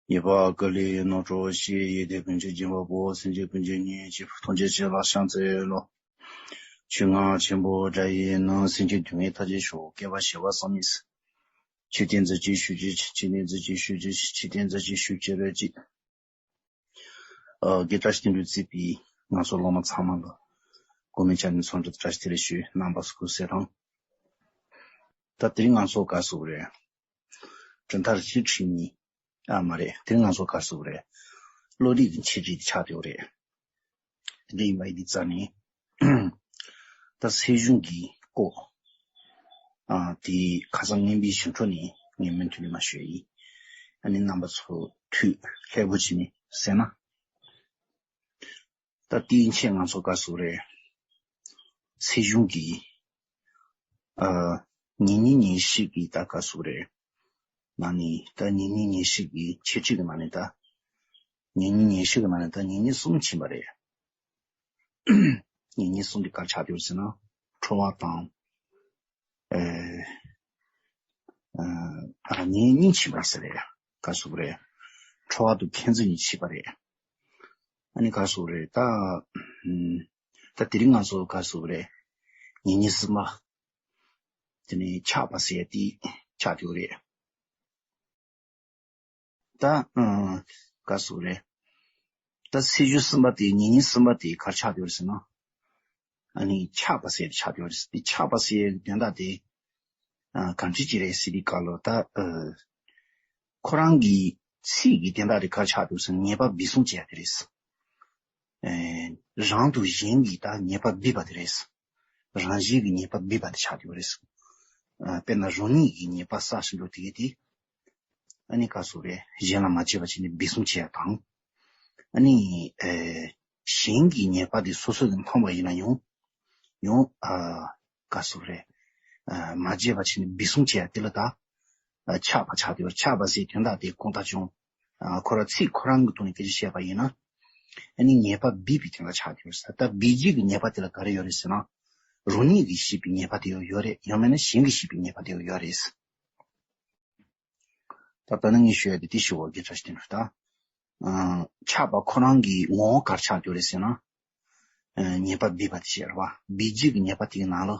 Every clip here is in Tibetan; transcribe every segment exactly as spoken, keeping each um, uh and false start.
ཉེས་པ་ཀུན་ལས་རྣམ་གྲོལ་ཞིང་། ཡོན་ཏན་ཀུན་གྱི་སྦྱིན་པ་པོ། སེམས་ཅན་ཀུན་གྱི་གཉེན་གཅིག་ཐམས་ཅད་ཀྱི་བླ་ཞབས་འཚལ་ལོ། ཆོས་རྔ་ཆེན་པོ་སྒྲ་ཡིས་ནི། སེམས་ཅན་སྡུག་བསྔལ་མཐའ་ཆེན་སྲུང་། བསྐལ་པ་བྱེ་བ་བསམ་ཡས་བསིལ། མཆོད་རྟེན་མཛོད་ཅིག་ཞུ་ཅི། མཆོད་རྟེན་མཛོད་ཅིག་ཞུ་ཅི། མཆོད་རྟེན་མཛོད་ཅིག་ཞུ་ཅི་རེ་ཅིག་ཨ། དགེ་བཀྲ་ཤིས་དོན་གྲུབ་གཙོས་པའི་ང་ཚོ་སློབ་མ་ཚང་མ་ལ་དགོང་མོའི་ཆ་ནས་འཚམས་འདྲི་བཀྲ་ཤིས་བདེ་ལེགས་ཞུ། རྣམ་པ་སྐུ་གཟུགས་གསལ་ཐང་། ད་དེ་རིང་ང་ཚོ་ག་རེ་ཟེར་དགོས་རེད། གྲུབ་མཐའ་བཞི་ཁྲིད་གཉིས། ཨ་མ་རེད། དེ་རིང་ང་ཚོ་ག་རེ་ཟེར་དགོས་རེད། བློ་རིག་གི་འཆད་ཁྲིད་དེ་ཆགས་བསྡད་ཡོད་རེད། དེ་འདྲ་ཡིན་པ་ཡིན་དུས་ཙང་ནས། ད་སེམས་བྱུང་གི་སྐོར། ཨ། དེ་ཁ་སང་ངན་པའི་ཞུ་འཕྲོ་ནས་ངས་མུ་མཐུད་ནས་མར་ཞུ་ཡ་ཡིན། ཨ་ནི་རྣམ་པ་ཚོ་ཐུགས་ལྷོད་པོ་བྱས་ནས་གསན་ན། ད་དེའི་ཆེད་ང་ཚོ་ག་རེ་ཟེར་དགོས་རེད། སེམས་བྱུང་གི། ཨ། ཉེ་གནས་ཉེར་བཞི་གི་ད་ག་རེ་ཟེར་དགོས་རེད། ནང་ནས་ད་ཉེ་གནས་ཉེར་བཞི་གི་འཆད་ཁྲིད་ཀྱི་ནང་ནས་ད། ཉེ་གནས་ཉེར་བཞི་གི་ནང་ནས་ད་ཉེ་གནས་གསུམ་ཕྱིན་པ་རེད། ཉེ་གནས་གསུམ་དེ་ག་རེ་ཆགས་བསྡད་ཡོད་ཟེར་ན། ཁྲོ་བ་དང་། ཨ། ཨ། ཉེ་གནས་གཉིས་ཕྱིན་པ་རེད་ཟེར་རེད། ག་རེ་ཟེར་དགོས་རེད། ཁྲོ་བ་དང་ཁེངས་འཛིན་གཉིས་ཕྱིན་པ་རེད། ཨ་ནི་ག་རེ་ཟེར་དགོས་རེད་ད། ཨུམ། ད་དེ་རིང་ང་ཚོ་ག་རེ་ཟེར་དགོས་རེད། ཉེ་གནས་གསུམ་པ། དེ་ནས་ཆགས་པ་ཟེར་ཡ་དེ་ཆགས་བསྡད་ཡོད་རེད། ད། ཨ། ག་རེ་ཟེར་དགོས་རེད། ད་སེམས་བྱུང་གསུམ་པ་དེ། ཉེ་གནས་གསུམ་པ་དེ་ག་རེ་ཆགས་བསྡད་ཡོད་རེད་ཟེར་ན། ཨ་ནི་ཆགས་པ་ཟེར་ཡ་དེ་ཆགས་བསྡད་ཡོད་རེད། དེ་ཆགས་པ་ཟེར་ཡ་དོན་དག་དེ། ཨ། གང་འདྲ་ཅིག་རེད་ཟེར་དུས་སྐབས་ལ་ད། ཨ། ཁོ་རང་གི་ཚིག་གི་དོན་དག་དེ་ག་རེ་ཆགས་བསྡད་ཡོད་ཟེར་ན། ཉེས་པ་སྦས་གསུམ་བྱེད་ཡ་དེ་རེད། ཨེ། རང་དང་གཞན་གྱི་ད་ཉེས་པ་སྦས་པ་དེ་རེད། རང་གཞན་གྱི་ཉེས་པ་སྦས་པ་དེ་ཆགས་བསྡད་ཡོད་རེད། ཨ། དཔེར་ན་རང་ཉིད་ཀྱི་ཉེས་པ་བསགས་བཞིན་འགྲོ་དེ་གས་དེ། ཨ་ནི་ག་རེ་ཟེར་དགོས་རེད། གཞན་ལ་མ་བརྗེད་པ་བྱས་ནས་སྦས་གསུམ་བྱེད་ཡ་དང་། ཨ་ནི། ཨེ། གཞན་གྱི་ཉེས་པ་དེ་སོ་སོ་གིས་མཐོང་བ་ཡིན་ན་ཡང་། ཡང་། ཨ། ག་རེ་ཟེར་དགོས་རེད། ཨ། མ་བརྗེད་པ་བྱས་ནས་སྦས་གསུམ་བྱེད་ཡ་དེ་ལ་ད། ཨ། ཆགས་པ་ཆགས་བསྡད་ཡོད། ཆགས་པ་ཟེར་དོན་དག་དེ་གང་ལྟར་ཀྱང་། ཨ། ཁོ་རང་ཚིག་ཁོ་རང་གི་ཐོག་ནས་སྐད་ཆ་བཤད་པ་ཡིན་ན། ཨ་ནི་ཉེས་པ་སྦས་པའི་དོན་དག་ཆགས་བསྡད་ཡོད་ཟེར། ད་སྦས་བྱེད་ཀྱི་ཉེས་པ་དེ་ལ་ག་རེ་ཡོད་རེད་ཟེར་ན། རང་ཉིད་ཀྱིས་བྱས་པའི་ཉེས་པ་དེ་ཡང་ཡོད་རེད། ཡང་མིན་ན་གཞན་གྱིས་བྱས་པའི་ཉེས་པ་དེ་ཡང་ཡོད་རེད། ད་ལྟ་ནི་ངས་ཞུ་ཡ་དེ་དེ་ཞུ་བ་གི་བཀྲ་ཤིས་དོན་གྲུབ་ད། ཨ། ཆགས་པ་ཁོ་རང་གི་ངོ་བོ་ག་རེ་ཆགས་བསྡད་ཡོད་རེད་ཟེར་ན། ཨ། ཉེས་པ་སྦས་པ་དེ་བྱས་རེད་བ། སྦས་བྱེད་ཀྱི་ཉེས་པ་དེ་གི་ནང་ལ།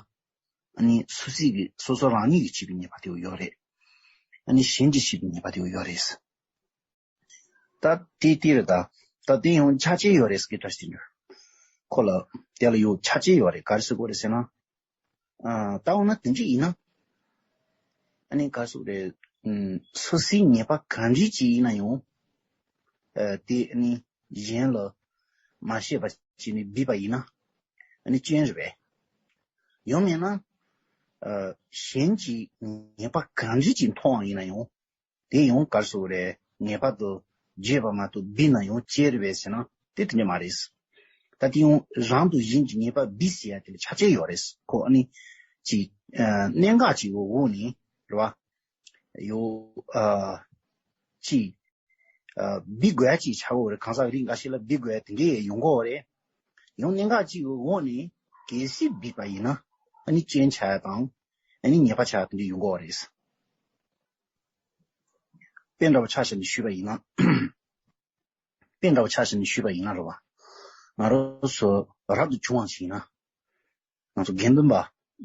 ཨ་ནི་སོ་སོ་གི་སོ་སོ་རང་ཉིད་ཀྱིས་བྱས་པའི་ཉེས་པ་དེ་ཡང་ཡོད་རེད། ཨ་ནི་གཞན་གྱིས་བྱས་པའི་ཉེས་པ་དེ་ཡང་ཡོད་རེད། ད་དེ་དེ་རེད་ད། ད་དེ་ཡང་ཆ་ཤས་ཡོད་རེད་ཟེར་གི་བཀྲ་ཤིས་དོན་གྲུབ། ཁོ་ལ་དེ་ལ་ཡང་ཆ་ཤས་ཡོད་རེད། ག་རེ་ཟེར་དགོས་རེད་ཟེར་ན། ཨ། ད་འོ་ན་དེ་འདྲ་ཡིན་ན། ཨ་ནི་ག་རེ་ཟེར་དགོས་རེད། ཨུམ། སོ་སོའི་ཉེས་པ་གང་འདྲ་ཅིག་ཡིན་ན་ཡང་། ཨ། དེ་ཨ་ནི་གཞན་ལ་མ་བཤད་པ་བྱས་ནས་སྦས་པ་ཡིན་ན། ཨ་ནི་སྐྱོན་རེད་པས། ཡང་མིན་ན། ཨ། གཞན་གྱིས་ཉེས་པ་གང་འདྲ་ཅིག་མཐོང་བ་ཡིན་ན་ཡང་། དེ་ཡང་ག་རེ་ཟེར་དགོས་རེད། ངེས་པར་དུ་བརྗེད་པ་མ་གཏོགས་སྦས་ན་ཡང་སྐྱོན་རེད་པས་ཟེར་ན་དེ་དེ་འདྲ་མ་རེད། ད་དེ་ཡང་རང་དང་གཞན་གྱི་ཉེས་པ་སྦས་ཟེར་ཡ་དེ་ལ་ཆ་ཤས་ཡོད་རེད། ཁོ་ཨ་ནི་ཅིག་ཨ། གནད་འགག་ཅིག་གི་འོག་ནས་རེད་བ། ཡོད། ཨ། ཅིག་ཨ། སྦས་དགོས་ཡ་ཅིག་ཆགས་ཀྱི་ཡོད་རེད། གང་ཟག་རིགས་འགའ་ཞིག་ལ་སྦས་དགོས་ཡ་དེ་འདྲ་ཡོང་གི་ཡོད་རེད། ཡང་གནད་འགག་ཅིག་གི་འོག་ནས་གལ་སྲིད་སྦས་པ་ཡིན་ན་ཨ་ནི་སྐྱོན་ཆགས་ཡ་དང་། ཨ་ནི་ཉེས་པ་ཆགས་ཡ་དེ་འདྲ་ཡོང་གི་ཡོད་རེད། དཔེ་འདྲ་བོ་ཆ་བཞག་ནས་ཞུས་པ་ཡིན་ན། དཔེ་འདྲ་བོ་ཆ་བཞག་ནས་ཞུས་པ་ཡིན་ན་རེད་བ། ང་རང་ཚོ་རབ་ཏུ་བྱུང་བ་ཞིག་ཡིན་ན། ང་ཚོ་དགེ་འདུན་པ་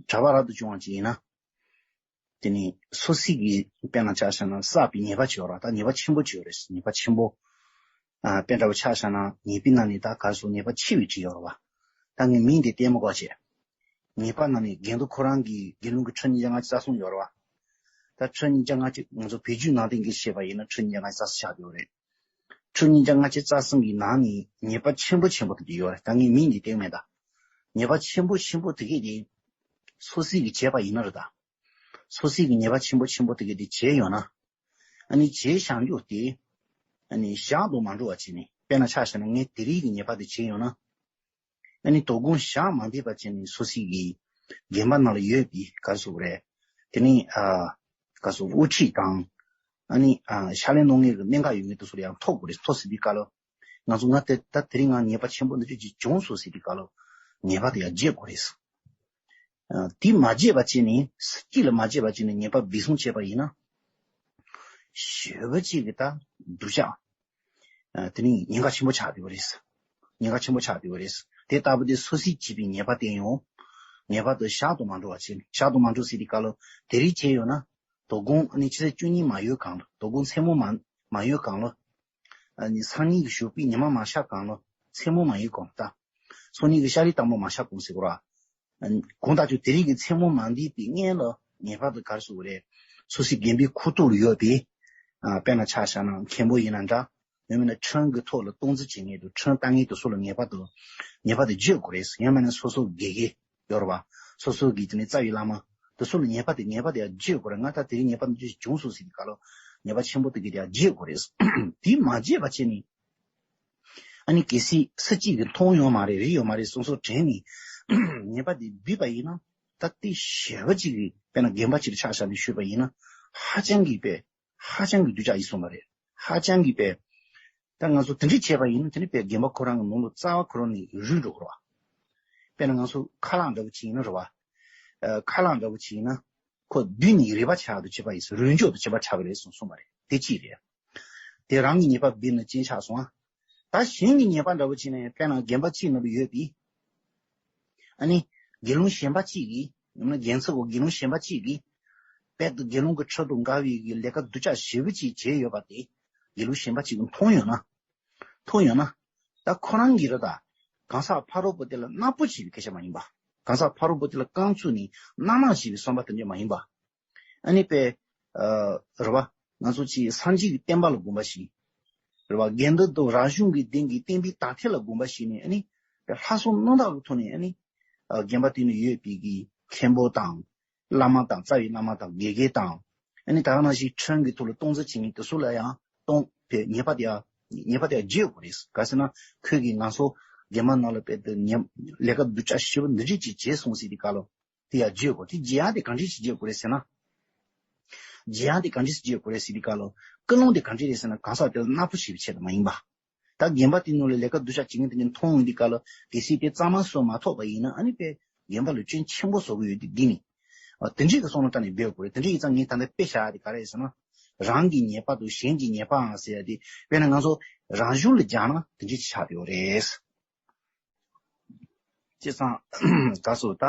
གྲྭ་པ་རབ་ཏུ་བྱུང་བ་ཞིག་ཡིན་ན། དེ་ནི་སོ་སོ་གི་དཔེར་ན་ཆ་བཞག་ན་བསགས་པའི་ཉེས་པ་ཅིག་ཡོད་རེད་བ། ད་ཉེས་པ་ཆེན་པོ་ཅིག་ཡོད་རེད། ཉེས་པ་ཆེན་པོ། ཨ། དཔེ་འདྲ་བོ་ཆ་བཞག་ན་ཉེས་པའི་ནང་ནས་ད་ག་རེ་ཟེར། ཉེས་པ་ཆེ་བའི་གྲས་ཡོད་རེད་བ། ད་ངས་མིང་དེ་བསྟན་མི་དགོས་བྱས། ཉེས་པ་ནང་ནས་དགེ་འདུན་ཁོ་རང་གི་དགེ་སློང་གི་ཁྲི་ཉིས་བརྒྱ་ལྔ་བཅུ་རྩ་གསུམ་ཡོད་རེད་བ། ད་ཁྲི་ཉིས་བརྒྱ་ལྔ་བཅུ་ང་ཚོ་བོད་བརྒྱུད་ནང་བསྟན་གྱི་བཤད་པ་ཡིན་ན་ཁྲི་ཉིས་བརྒྱ་ལྔ་བཅུ་རྩ་གསུམ་ཆགས་ཡོད་རེད། ཁྲི་ཉིས་བརྒྱ་ལྔ་བཅུ་རྩ་གསུམ་གྱི་ནང་ནས་ཉེས་པ་ཆེན་པོ་ཆེན་པོ་དེ་འདྲ་ཡོད་རེད། ད་ངས་མིང་འདི་བསྟན་མེད་ད། ཉེས་པ་ཆེན་པོ་ཆེན་པོ་དེ་གས་དེ་སོ་སོ་གིས་བྱས་པ་ཡིན་ན་རེད་ད། སོ་སོ་གིས་ཉེས་པ་ཆེན་པོ་ཆེན་པོ་དེ་གས་དེ་བྱས་ཡོད་ན། ཨ་ནི་བྱས་བཞག་རྒྱུ་དེ། ཨ་ནི་བཞག་ཏུ་མ་འགྲོ་བ་བྱས་ནས། དཔེར་ན་ཆ་བཞག་ན་ངས་དེ་རིགས་ཀྱི་ཉེས་པ་དེ་བྱས་ཡོད་ན། ཨ་ནི་དོ་དགོང་ཞག་མ་འདས་པ་བྱས་ནས་སོ་སོའི་གི་དགོན་པ་ནང་ལ་ཡོད་པའི་ག་རེ་ཟེར་དགོས་རེད། དེ་ནི་ཨ། ག་རེ་ཟེར། དབུ་ཁྲིད་དང་། ཨ་ནི་ཨ། ཕྱག་ལས་གནང་མཁན་གྱི་གནད་འགག་ཡོད་མཁན་དེ་ཚོ་ལ་ཡང་ཐོབ་དགོས་རེད། ཐོབ་ཟིན་པའི་སྐབས་ལ། ང་ཚོ་ང་དེ་ད་དེ་རིང་ང་ཉེས་པ་ཆེན་པོ་འདི་ཚོ་ཅིག་བྱུང་སོང་ཟེར་དུས་སྐབས་ལ། ཉེས་པ་དེ་ཡང་བརྗེད་དགོས་རེད། ཨ། དེ་མ་བརྗེད་པ་བྱས་ནས། དཀྱིལ་ལ་མ་བརྗེད་པ་བྱས་ནས་ཉེས་པ་སྦས་གསུམ་བྱས་པ་ཡིན་ན། ཞེ་པོ་ཅིག་གི་ད་སྡུག་ཅག་ཨ་དེ་ནི་ཉེན་ཁ་ཆེན་པོ་ཆགས་བསྡད་པ་རེད། ཉེན་ཁ་ཆེན་པོ་ཆགས་བསྡད་པ་རེད། དེ་ལྟ་བུ་དེ་སོ་སོས་བྱས་པའི་ཉེས་པ་བསྟན་ཡོང་། ངེས་པར་དུ་ཞག་ཏུ་མ་འགྲོ་བ་བྱས་ནས། ཞག་ཏུ་མ་འགྲོ་ཟེར་དུས་སྐབས་ལ་དེ་རིགས་བྱས་ཡོད་ན། དོ་དགོང་ཨ་ནི་ཕྱི་ཚེས་བཅུ་གཉིས་མ་ཡོལ་གོང་ལ། དོ་དགོང་མཚན་མོ་མ་མ་ཡོལ་གོང་ལ། ཨ་ནི་སང་ཉིན་གྱི་ཞོགས་པའི་ཉི་མ་མ་ཤར་གོང་ལ། མཚན་མོ་མ་ཡོལ་གོང་ལ་ད། སང་ཉིན་གྱི་ཤར་རི་དང་པོ་མ་ཤར་གོང་ཟེར་གོ་ར། ཨ་ནི་དགོང་དག་ཆུ་དེ་རིང་གི་མཚན་མོ་མ་འདས་པའི་སྔོན་ལ་ངེས་པར་དུ་ག་རེ་ཟེར་དགོས་རེད། སོ་སོའི་རྒན་པའི་ཁོག་ཐོག་ལ་ཡོད་པའི། ཨ་དཔེར་ན་ཆ་བཞག་ན་མཁན་པོ་ཡིན་ན་འདྲ། ཡང་མིན་ན་ཁྲིམས་ཀྱི་ཐོག་ལ་སྟངས་འཛིན་བྱེད་མཁན་དང་ཁྲིམས་གཏོང་མཁན་དེ་ཚོ་ལ་ངེས་པར་དུ་ངེས་པར་དུ་བརྗོད་དགོས་རེད། ཡང་མིན་ན་སོ་སོ་དགེ་རྒན་ཡོད་རེད་བ། སོ་སོ་གི་དེ་ནས་རྩ་བའི་བླ་མ་དེ་ཚོ་ལ་ངེས་པར་དུ་ངེས་པར་དུ་ཡང་བརྗོད་དགོས་རེད། ང་ད་དེ་རིང་ངེས་པར་དུ་བྱུང་སོང་ཟེར་དུས་སྐབས་ལ་ངེས་པ་ཆེན་པོ་དེ་གི་དེ་ཡང་བརྗོད་དགོས་རེད། དེ་མ་བརྗོད་པ་བྱས་ནས། ཨ་ནི་གལ་སྲིད་སུ་གཅིག་གིས་མཐོང་ཡོད་མ་རེད། རིག་ཡོད་མ་རེད། སོ་སོ་དྲན་ནས་ཉེས་པ་དེ་འབུད་པ་ཡིན་ན། ད་ལྟའི་ཞེ་པོ་གཅིག་གིས་དཔེར་ན་རྒན་པ་གཅིག་ལ་ཆ་བཞག་ནས་ཞུས་པ་ཡིན་ན། ཧ་ཅང་གི་དཔེ་ཧ་ཅང་གི་སྡུག་ཅག་ཡིན་སོང་བ་རེད། ཧ་ཅང་གི་དཔེ། ད་ང་ཚོ་དེ་འདྲས་བྱས་པ་ཡིན་ན་དེ་ནི་དཔེ་རྒན་པ་ཁོ་རང་གི་ནང་ལ་རྩ་བ་ཁོ་རང་ནས་རུལ་འགྲོ་གི་རེད་བ། དཔེར་ན་ང་ཚོ་ཁ་ལག་འདྲ་བོ་ཅིག་ཡིན་ན་རེད་བ། ཨ་ཁ་ལག་འདྲ་བོ་ཅིག་ཡིན་ན། ཁོ་བསྡུས་ནས་རིལ་བ་ཆགས་དུ་བྱེད་པ་ཡིན་ཟེར། རུལ་འཇོག་ཏུ་བྱེད་པ་ཆགས་པ་རེད་གསུངས་གསུངས་པ་རེད། དེ་གཅིག་རེད། དེ་རང་གི་ཉེས་པ་འབུད་ན་རྐྱེན་ཆགས་སོང་ཨ། ད་གཞན་གྱི་ཉེས་པ་འདྲ་བོ་བྱས་ནས་དཔེར་ན་རྒན་པ་གཅིག་ནང་དུ་ཡོད་པའི། ཨ་ནི། དགེ་སློང་གཞན་པ་གཅིག་གིས། ཡང་ན་རྒན་ཚབ་པོ་དགེ་སློང་གཞན་པ་གཅིག་གིས། དཔལ་དུ་དགེ་སློང་གི་ཁྲི་དང་འགལ་བའི་གི་ལས་ཀ་སྡུག་ཅག་ཞེ་པོ་ཅིག་བྱས་ཡོད་པ་དེ། དགེ་སློང་གཞན་པ་གཅིག་གིས་མཐོང་ཡོད་ན། མཐོང་ཡོད་ན། ད་ཁོ་རང་གིས་རེད་ད། གང་ཟག་ཕ་རོལ་པོ་དེ་ལ་གནག་པོ་བྱེད་པའི་སྐད་ཆ་མ་ཡིན་པ། གང་ཟག་ཕ་རོལ་པོ་དེ་ལ་རྐང་བཙུགས་ནས་གནག་གནག་བྱེད་པའི་བསམ་པ་དེ་འདྲ་མ་ཡིན་པ། ཨ་ནི་དཔེ། ཨ་རེད་བ། ང་ཚོ་ཅིག་སངས་རྒྱས་ཀྱི་བསྟན་པ་ལ་དགོངས་པ་བཞེས། རེད་བ། དགེ་འདུན་དང་རབ་བྱུང་གི་སྡིངས་ཀྱི་བསྟན་པའི་དག་ཐེར་ལ་དགོངས་པ་བཞེས་ནས། ཨ་ནི། དཔེ་ལྷག་བསམ་རྣམ་དག་གི་ཐོག་ནས། ཨ་ནི། ཨ་རྒན་པ་དེ་ནས་ཡོད་པའི་གི་མཁན་པོ་དང་། བླ་མ་དང་། རྩ་བའི་བླ་མ་དང་། དགེ་རྒན་དང་། ཨ་ནི་ད་ག་ནང་བཞིན་ཁྲིམས་ཀྱི་ཐོག་ལ་སྟངས་འཛིན་བྱེད་མཁན་དེ་ཚོ་ལ་ཡང་གཏོང་བའི་ཉེས་པ་དེ་ཡང་ཉེས་པ་དེ་ཡང་འཇལ་དགོས་རེད། ག་ཟེར་ན་ཁོས་ཀྱིས་ང་ཚོ་རྒན་པ་ནང་ལ་དཔེ་དེ་ཉེས་ལས་ཀ་སྡུག་ཅག་ཞེ་པོ་འདི་འདྲས་ཅིག་བྱས་སོང་ཟེར་དུས་སྐབས་ལ། དེ་ཡང་བརྗོད་དགོས། དེ་བརྗོད་ཡག་དེ་གང་འདྲས་ཞིག་བརྗོད་དགོས་རེད་ཟེར་ན། བརྗོད་ཡག་དེ་གང་འདྲས་ཞིག་བརྗོད་དགོས་རེད་ཟེར་དུས་སྐབས་ལ། ཀུན་སློང་དེ་གང་འདྲས་རེད་ཟེར་ན། གང་ཟག་དེ་ལ་གནག་པོ་བྱེད་པའི་ཆེད་དུ་མ་ཡིན་པ། ད་རྒན་པ་དེ་ནང་ལ་ལས་ཀ་སྡུག་ཅག་བྱེད་མཁན་དེ་འདྲ་མཐོང་ཡོང་དུས་སྐབས་ལ། གལ་སྲིད་དེ་གཙང་མ་བཟོ་མ་ཐུབ་པ་ཡིན་ན། ཨ་ནི་དཔེ་རྒན་པ་ལ་སྐྱོན་ཆེན་པོ་བཟོ་གི་ཡོད་དེ་འདི་ནི། ཨ་དེ་འདྲས་ཀྱི་བསམ་བློ་བཏང་ནས་འབད་དགོས་རེད། དེ་འདྲས་ཡིན་ཙང་ངས་ད་ལྟ་དཔེ་བཞག་ཡག་དེ་ག་རེ་རེད་ཟེར་ན། རང་གི་ཉེས་པ་དང་གཞན་གྱི་ཉེས་པའང་ཟེར་ཡག་དེ། དཔེར་ན་ང་ཚོ་རང་གཞུང་ལ་སྦྱར་ན་དེ་འདྲས་ཅིག་ཆགས་བསྡད་ཡོད་རེད། བྱས་ཙང་། ག་ཟེར་ད།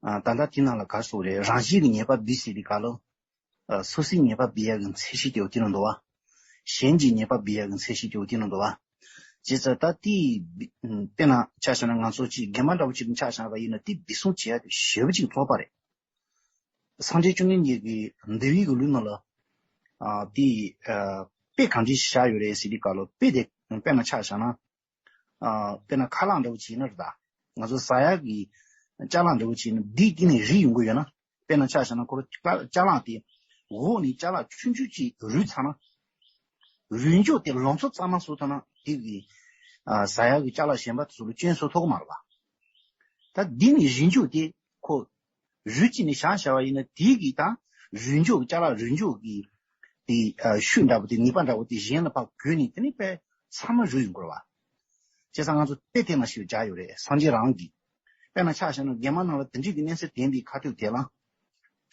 ཨ་ད་ལྟ་དེ་ནང་ལ་ག་ཟེར་རེད། རང་བཞིན་གྱི་ཉེས་པ་འབུད་ཟེར་དུས་སྐབས་ལ། ཨ་སོ་སོའི་ཉེས་པ་འབུད་ཡག་གི་ཚད་གཞི་དེ་འོ་དེ་ནང་འདུག་བ། གཞན་གྱི་ཉེས་པ་འབུད་ཡག་གི་ཚད་གཞི་དེ་འོ་དེ་ནང་འདུག་བ། བྱས་ཙང་ད་དེ་འབུད། དཔེར་ན་ཆ་བཞག་ན་ང་ཚོ་ཅིག་རྒན་པ་འདྲ་བོ་ཅིག་ཆ་བཞག་པ་ཡིན་ན། དེ་འབུད་གསུམ་བྱེད་ཡག་དེ་ཞེ་པོ་ཅིག་ལྷག་པ་རེད། སངས་རྒྱས་བཅོམ་ལྡན་འདས་ཀྱིས་འདུལ་བའི་གི་ལུགས་ནང་ལ། ཨ་དེ་ཨ་དཔེ་གང་འདྲས་བཞག་ཡོད་རེད་ཟེར་དུས་སྐབས་ལ། དཔེ་དེ་དཔེར་ན་ཆ་བཞག་ན། ཨ་དཔེར་ན་ཁ་ལག་འདྲ་བོ་ཅིག་ཡིན་ན་རེད་ད། ང་ཚོ་ཟ་ཡག་གི་ཅ་ལག་འདྲ་བོ་ཅིག་ཡིན་ན། འདི་གི་ནས་རིལ་ཡོང་གི་ཡོད་ན། དཔེར་ན་ཆ་བཞག་ན་ཁོ་རང་ཅ་ཅ་ལག་དེ་འོག་ནས་ཅ་ལག་ཆུང་ཆུང་ཅིག་རུལ་ཚར་ན། རུལ་འཇོག་དེ་ལང་ཚོ་གཙང་མ་བཟོ་ཐུབ་ན། དེ་གི་ཨ་ཟ་ཡག་གི་ཅ་ལག་གཞན་པ་དེ་ཚོ་ལ་སྐྱོན་བཟོ་ཐུབ་ཀྱི་མ་རེད་པ། ད་འདི་ནས་རིལ་འཇོག་དེ་ཁོ་རུལ་ཅིག་ནས་བཞག་བཞག་པ་ཡིན་ན། དེ་གི་ད་རུལ་འཇོག་གི་ཅ་ལག་རུལ་འཇོག་གི་དེ་ཨ་ཤུགས་འདྲ་པོ་དེ། ནུས་པ་འདྲ་པོ་དེ་གཞན་ལ་ཕར་བགོས་ནས། དེ་ནས་དཔེ་ཚང་མ་རུལ་ཡོང་གི་རེད་པ། བྱས་ཙང་ང་ཚོ་དཔེ་དེ་ནང་བཞིན་སྦྱར་ཡོད་རེད། སངས་རྒྱས་རང་གིས། དཔེར་ན་ཆ་བཞག་ན་རྒན་པ་ནང་ལ་དེ་འདྲས་ཀྱི་གནས་ཚུལ་བསྟན་པའི་ཁ་ཐུག་དེ་ལ།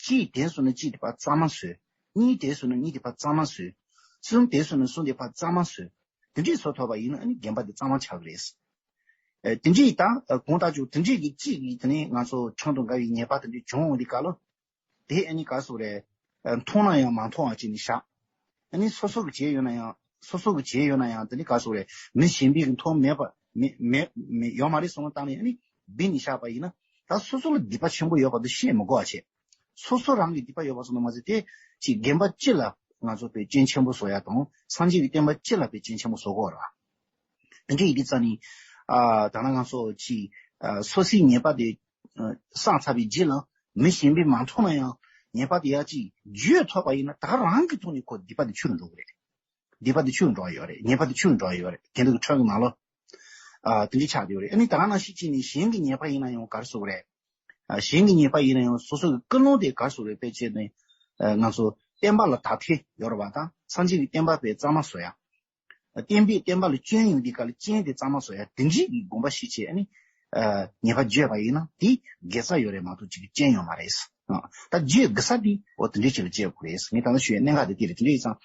གཅིག་དེ་སོང་ན་གཅིག་དེ་ཕར་གཙང་མ་བཟོས། གཉིས་དེ་སོང་ན་གཉིས་དེ་ཕར་གཙང་མ་བཟོས། གསུམ་དེ་སོང་ན་གསུམ་དེ་ཕར་གཙང་མ་བཟོས། དེ་འདྲས་བཟོ་ཐུབ་པ་ཡིན་ན། ཨ་ནི་རྒན་པ་དེ་གཙང་མ་ཆགས་ཀྱི་རེད། ཨ་དེ་འདྲས་ད་གང་ལྟར་ཅིག་དེ་འདྲས་ཀྱི་གཅིག་གིས་དེ་ནས་ང་ཚོ་ཁྲིམས་དང་འགལ་བའི་ཉེས་པ་དེ་འདྲས་བྱུང་འོང་དུས་སྐབས་ལ། དེ་ཨ་ནི་ག་ཟེར་རེད། ཨ་མཐོང་ན་ཡང་མ་མཐོང་བ་བྱས་ནས་བཞག་ཨ་ནི་སོ་སོ་གིས་བྱས་ཡོད་ན་ཡང་། སོ་སོ་གིས་བྱས་ཡོད་ན་ཡང་། དེ་ནི་ག་ཟེར་རེད། མི་གཞན་པས་ཀྱིས་མཐོང་མེད་པ། མེད་མེད་མེད་ཡོད་མ་རེད་བསམ་བློ་བཏང་ནས། ཨ་ནི་འབུད་ནས་བཞག་པ་ཡིན་ན། ད་སོ་སོ་ལ་སྡིག་པ་ཆེན་པོ་ཡོད་པ་དེ་ཤེས་མི་དགོས་པ་བྱས། སོ་སོ་རང་གི་སྡིག་པ་ཡོད་པ་ཙམ་དུ་མ་ཟད་དེ། ཅིག་རྒན་པ་སྤྱི་ལ་ང་ཚོ་དཔེ་སྐྱོན་ཆེན་པོ་བཟོ་ཡག་དང་། སངས་རྒྱས་ཀྱི་བསྟན་པ་སྤྱི་ལ་དཔེ་སྐྱོན་ཆེན་པོ་བཟོ་གི་ཡོད་རེད་པ། དེ་འདྲ་ཡིན་དུས་ཙ་ནི། ཨ་ད་ནང་ང་ཚོ་ཅིག་ཨ་སོ་སོའི་ཉེས་པ་དེ་ཨ་བསགས་ཚར་བའི་རྗེས་ལ། མི་གཞན་པས་མ་མཐོང་ན་ཡང་ཉེས་པ་དེ་ཡར་ཅིག་བརྗོད་ཐུབ་པ་ཡིན་ན། ད་རང་གི་ཐོག་ནས་ཁོ་སྡིག་པ་དེ་ཆུད་འགྲོ་གི་རེད། སྡིག་པ་དེ་ཆུད་འགྲོ་ཡོད་རེད། ཉེས་པ་དེ་ཆུད་འགྲོ་ཡོད་རེད། དེ་འདྲ་གི་ཁྲོད་ཀྱི་ནང་ལོགས། ཨ་དེ་འདྲ་ཆགས་བསྡད་ཡོད་རེད། ཨ་ནི་ད་ག་ནང་བཞིན་བྱས་ནས་གཞན་གྱི་ཉེས་པ་ཡིན་ན་ཡང་ག་རེ་ཟེར་དགོས་རེད། ཨ་གཞན་གྱི་ཉེས་པ་ཡིན་ན་ཡང་སོ་སོ་གི་ཀུན་སློང་དེ་ག་རེ་ཟེར་དགོས་རེད། དཔེ་བྱས་ནས་ཨ་ང་ཚོ་བསྟན་པ་ལ་དག་ཐེར་ཡོད་རེད་པ། དང་སངས་རྒྱས་ཀྱི་བསྟན་པ་དཔེ་གཙང་མ་བཟོ་ཡག་བསྟན་པས་བསྟན་པ་ལ་སྐྱོན་ཡོང་དུས་སྐབས་ལ་སྐྱོན་དེ་གཙང་མ་བཟོ་ཡག་དེ་འདྲའི་གི་དགོངས་པ་བཞེས་བྱས། ཨ་ནི་ཨ་ཉེས་པ་བརྗོད་པ་ཡིན་ན་དེ་དགེ་རྩ་ཡོད་རེད་མ་གཏོགས་ཅིག་གི་སྐྱོན་ཡོད་མ་རེད། ཨ་ད་བརྗོད་དགོས་ས་དེ་འོ་དེ་འདྲའི་ཅིག་ལ་བརྗོད་དགོས་རེད། ངས་ད་ལྟ་ཞུ་ཡག་གནད་འགག་དེ་དེ་རེད། དེ་འདྲ་ཡིན་ཙང་།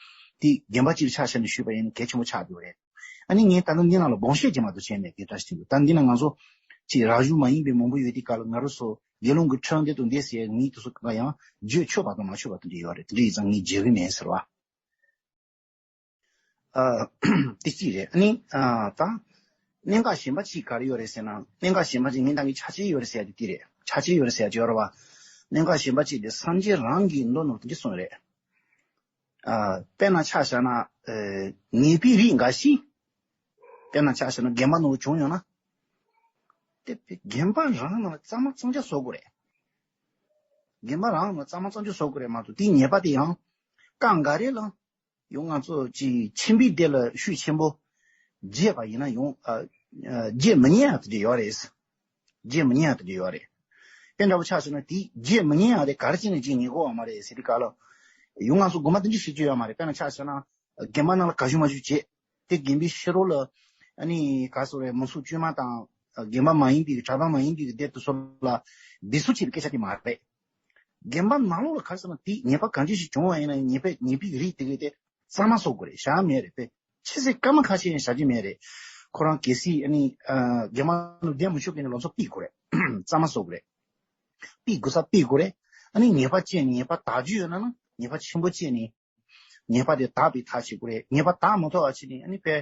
དེ་རྒན་པ་སྤྱིར་ཆ་བཞག་ནས་ཞུས་པ་ཡིན་ན་གལ་ཆེན་པོ་ཆགས་ཡོད་རེད། ཨ་ནི་ངས་ད་ལྟ་འདི་ནང་ལ་དགོངས་བཞེས་ཀྱི་མ་གཏོགས་བྱས་མེད་ཀྱི་བཀྲ་ཤིས་ཕྱིན་འདུག་ད་འདི་ན་ང་ཚོ་ཅིག་རག་ཞུ་མ་ཡིན་པའི་མང་པོ་ཡོད་དེ་ག་ལ་ང་རང་ཚོ་དགེ་སློང་གི་ཁྲིམས་འདི་དང་འདི་ཟེར་ངས་དེ་ཚོ་གང་ཡང་བརྗོད་ཆོག་པ་དང་མ་ཆོག་པ་དེ་འདྲ་ཡོད་རེད། དེ་འདྲ་ཡིན་ཙང་ངས་བརྗོད་གི་མེད་ཟེར་བ། ཨ། དེ་གཅིག་རེད། ཨ་ནི་ཨ། ད་གནད་འགག་གཞན་པ་གཅིག་ག་རེ་ཡོད་རེད་ཟེར་ན། གནད་འགག་གཞན་པ་གཅིག་ངས་ད་གིན་ཆ་ཆེ་ཡོད་རེད་ཟེར་ཡ་དེ་དེ་རེད། ཆ་ཆེ་ཡོད་རེད་ཟེར་ཡ་དེ་ཡོད་རེད་བ། གནད་འགག་གཞན་པ་གཅིག་དེ་སངས་རྒྱས་རང་གི་མདོ་ནང་དུ་འདི་གསུངས་རེད། ཨ། དཔེར་ན་ཆ་བཞག་ན། ཨ། ཉེས་པའི་རིགས་འགའ་ཞིག་དཔེར་ན་ཆ་བཞག་ན་རྒན་པ་ནང་བྱུང་ཡོང་ན། དེ་རྒན་པ་རང་ནང་གཙང་མ་གཙང་རྐྱང་བཟོ་དགོས་རེད། རྒན་པ་རང་ནང་གཙང་མ་གཙང་རྐྱང་བཟོ་དགོས་རེད་མ་གཏོགས་དེའི་ཉེས་པ་དེ་ཡང་སྐབས་འགའ་རེ་ལ་ཡང་ང་ཚོ་ཅིག་ཁྱིམ་པའི་སྡེ་ལ་ཤུགས་ཆེན་པོ་བརྗེད་པ་ཡིན་ན་ཡང་། ཨ། ཨ། བརྗེད་མི་ཉན་ཡ་དེ་འདྲ་ཡོད་རེད། བརྗེད་མི་ཉན་ཡ་དེ་འདྲ་ཡོད་རེད། དཔེ་འདྲ་པོ་ཆ་བཞག་ན་དེ་བརྗེད་མི་ཉན་ཡ་དེ་ག་རེ་བྱས་ནས་བརྗེད་ཉན་དགོས་བ་མ་རེད་ཟེར་དུས་སྐབས་ལ། ཡང་ང་ཚོ་དགོངས་པ་དེ་འདྲ་བཞེས་རྒྱུ་ཡོད་མ་རེད། དཔེར་ན་ཆ་བཞག་ན། རྒན་པ་རྣམས་ལ་དགའ་ཞུ་མ་ཞུ་བྱེད། དེ་རྒན་པའི་ཕྱི་རོལ་ལ། ཨ་ནི་ག་རེ་ཟེར་དགོས་རེད། མི་ཚོགས་དཀྱུས་མ་དང་། རྒན་པ་མ་ཡིན་པའི་གྲྭ་པ་མ་ཡིན་པའི་སྡེ་དེ་ཚོ་ལ་སྡིགས་མོ་བྱེད་པའི་སྐད་ཆ་དེ་མ་རེད། རྒན་པ་ནང་ལོགས་ལ་ག་རེ་ཟེར་ན་དེ་ཉེས་པ་གང་ཅི་ཞིག་བྱུང་བ་ཡིན་ན་ཉེས་པའི་ཉེས་པའི་རིགས་དེ་གས་དེ་གཙང་མ་བཟོ་དགོས་རེད། བཞག་མེད་རེད། དཔེ་ཕྱི་གསལ་སྐར་མ་ཁ་ཤས་ཡང་བཞག་རྒྱུ་མེད་རེད། ཁོ་རང་གལ་སྲིད་ཨ་ནི་ཨ་རྒན་པ་ནང་བསྡད་མི་ཆོག་གི་ནི་ལམ་སང་ཕུད་དགོས་རེད། གཙང་མ་བཟོ་དགོས་རེད། ཕུད་དགོས་ས་ཕུད་དགོས་རེད། ཨ་ནི་ཉེས་པ་བཅད་ནས་ཉེས་པ་དག་རྒྱུ་ཡོད་ན་ན་ཉེས་པ་ཆེན་པོ་བཅད་ནས། ཉེས་པ་དེ་དག་པའི་ཐབས་བྱེད་དགོས་རེད། ཉེས་པ་དག་མ་ཐུབ་པ་བྱས་ནས་ཨ་ནི་དཔེ།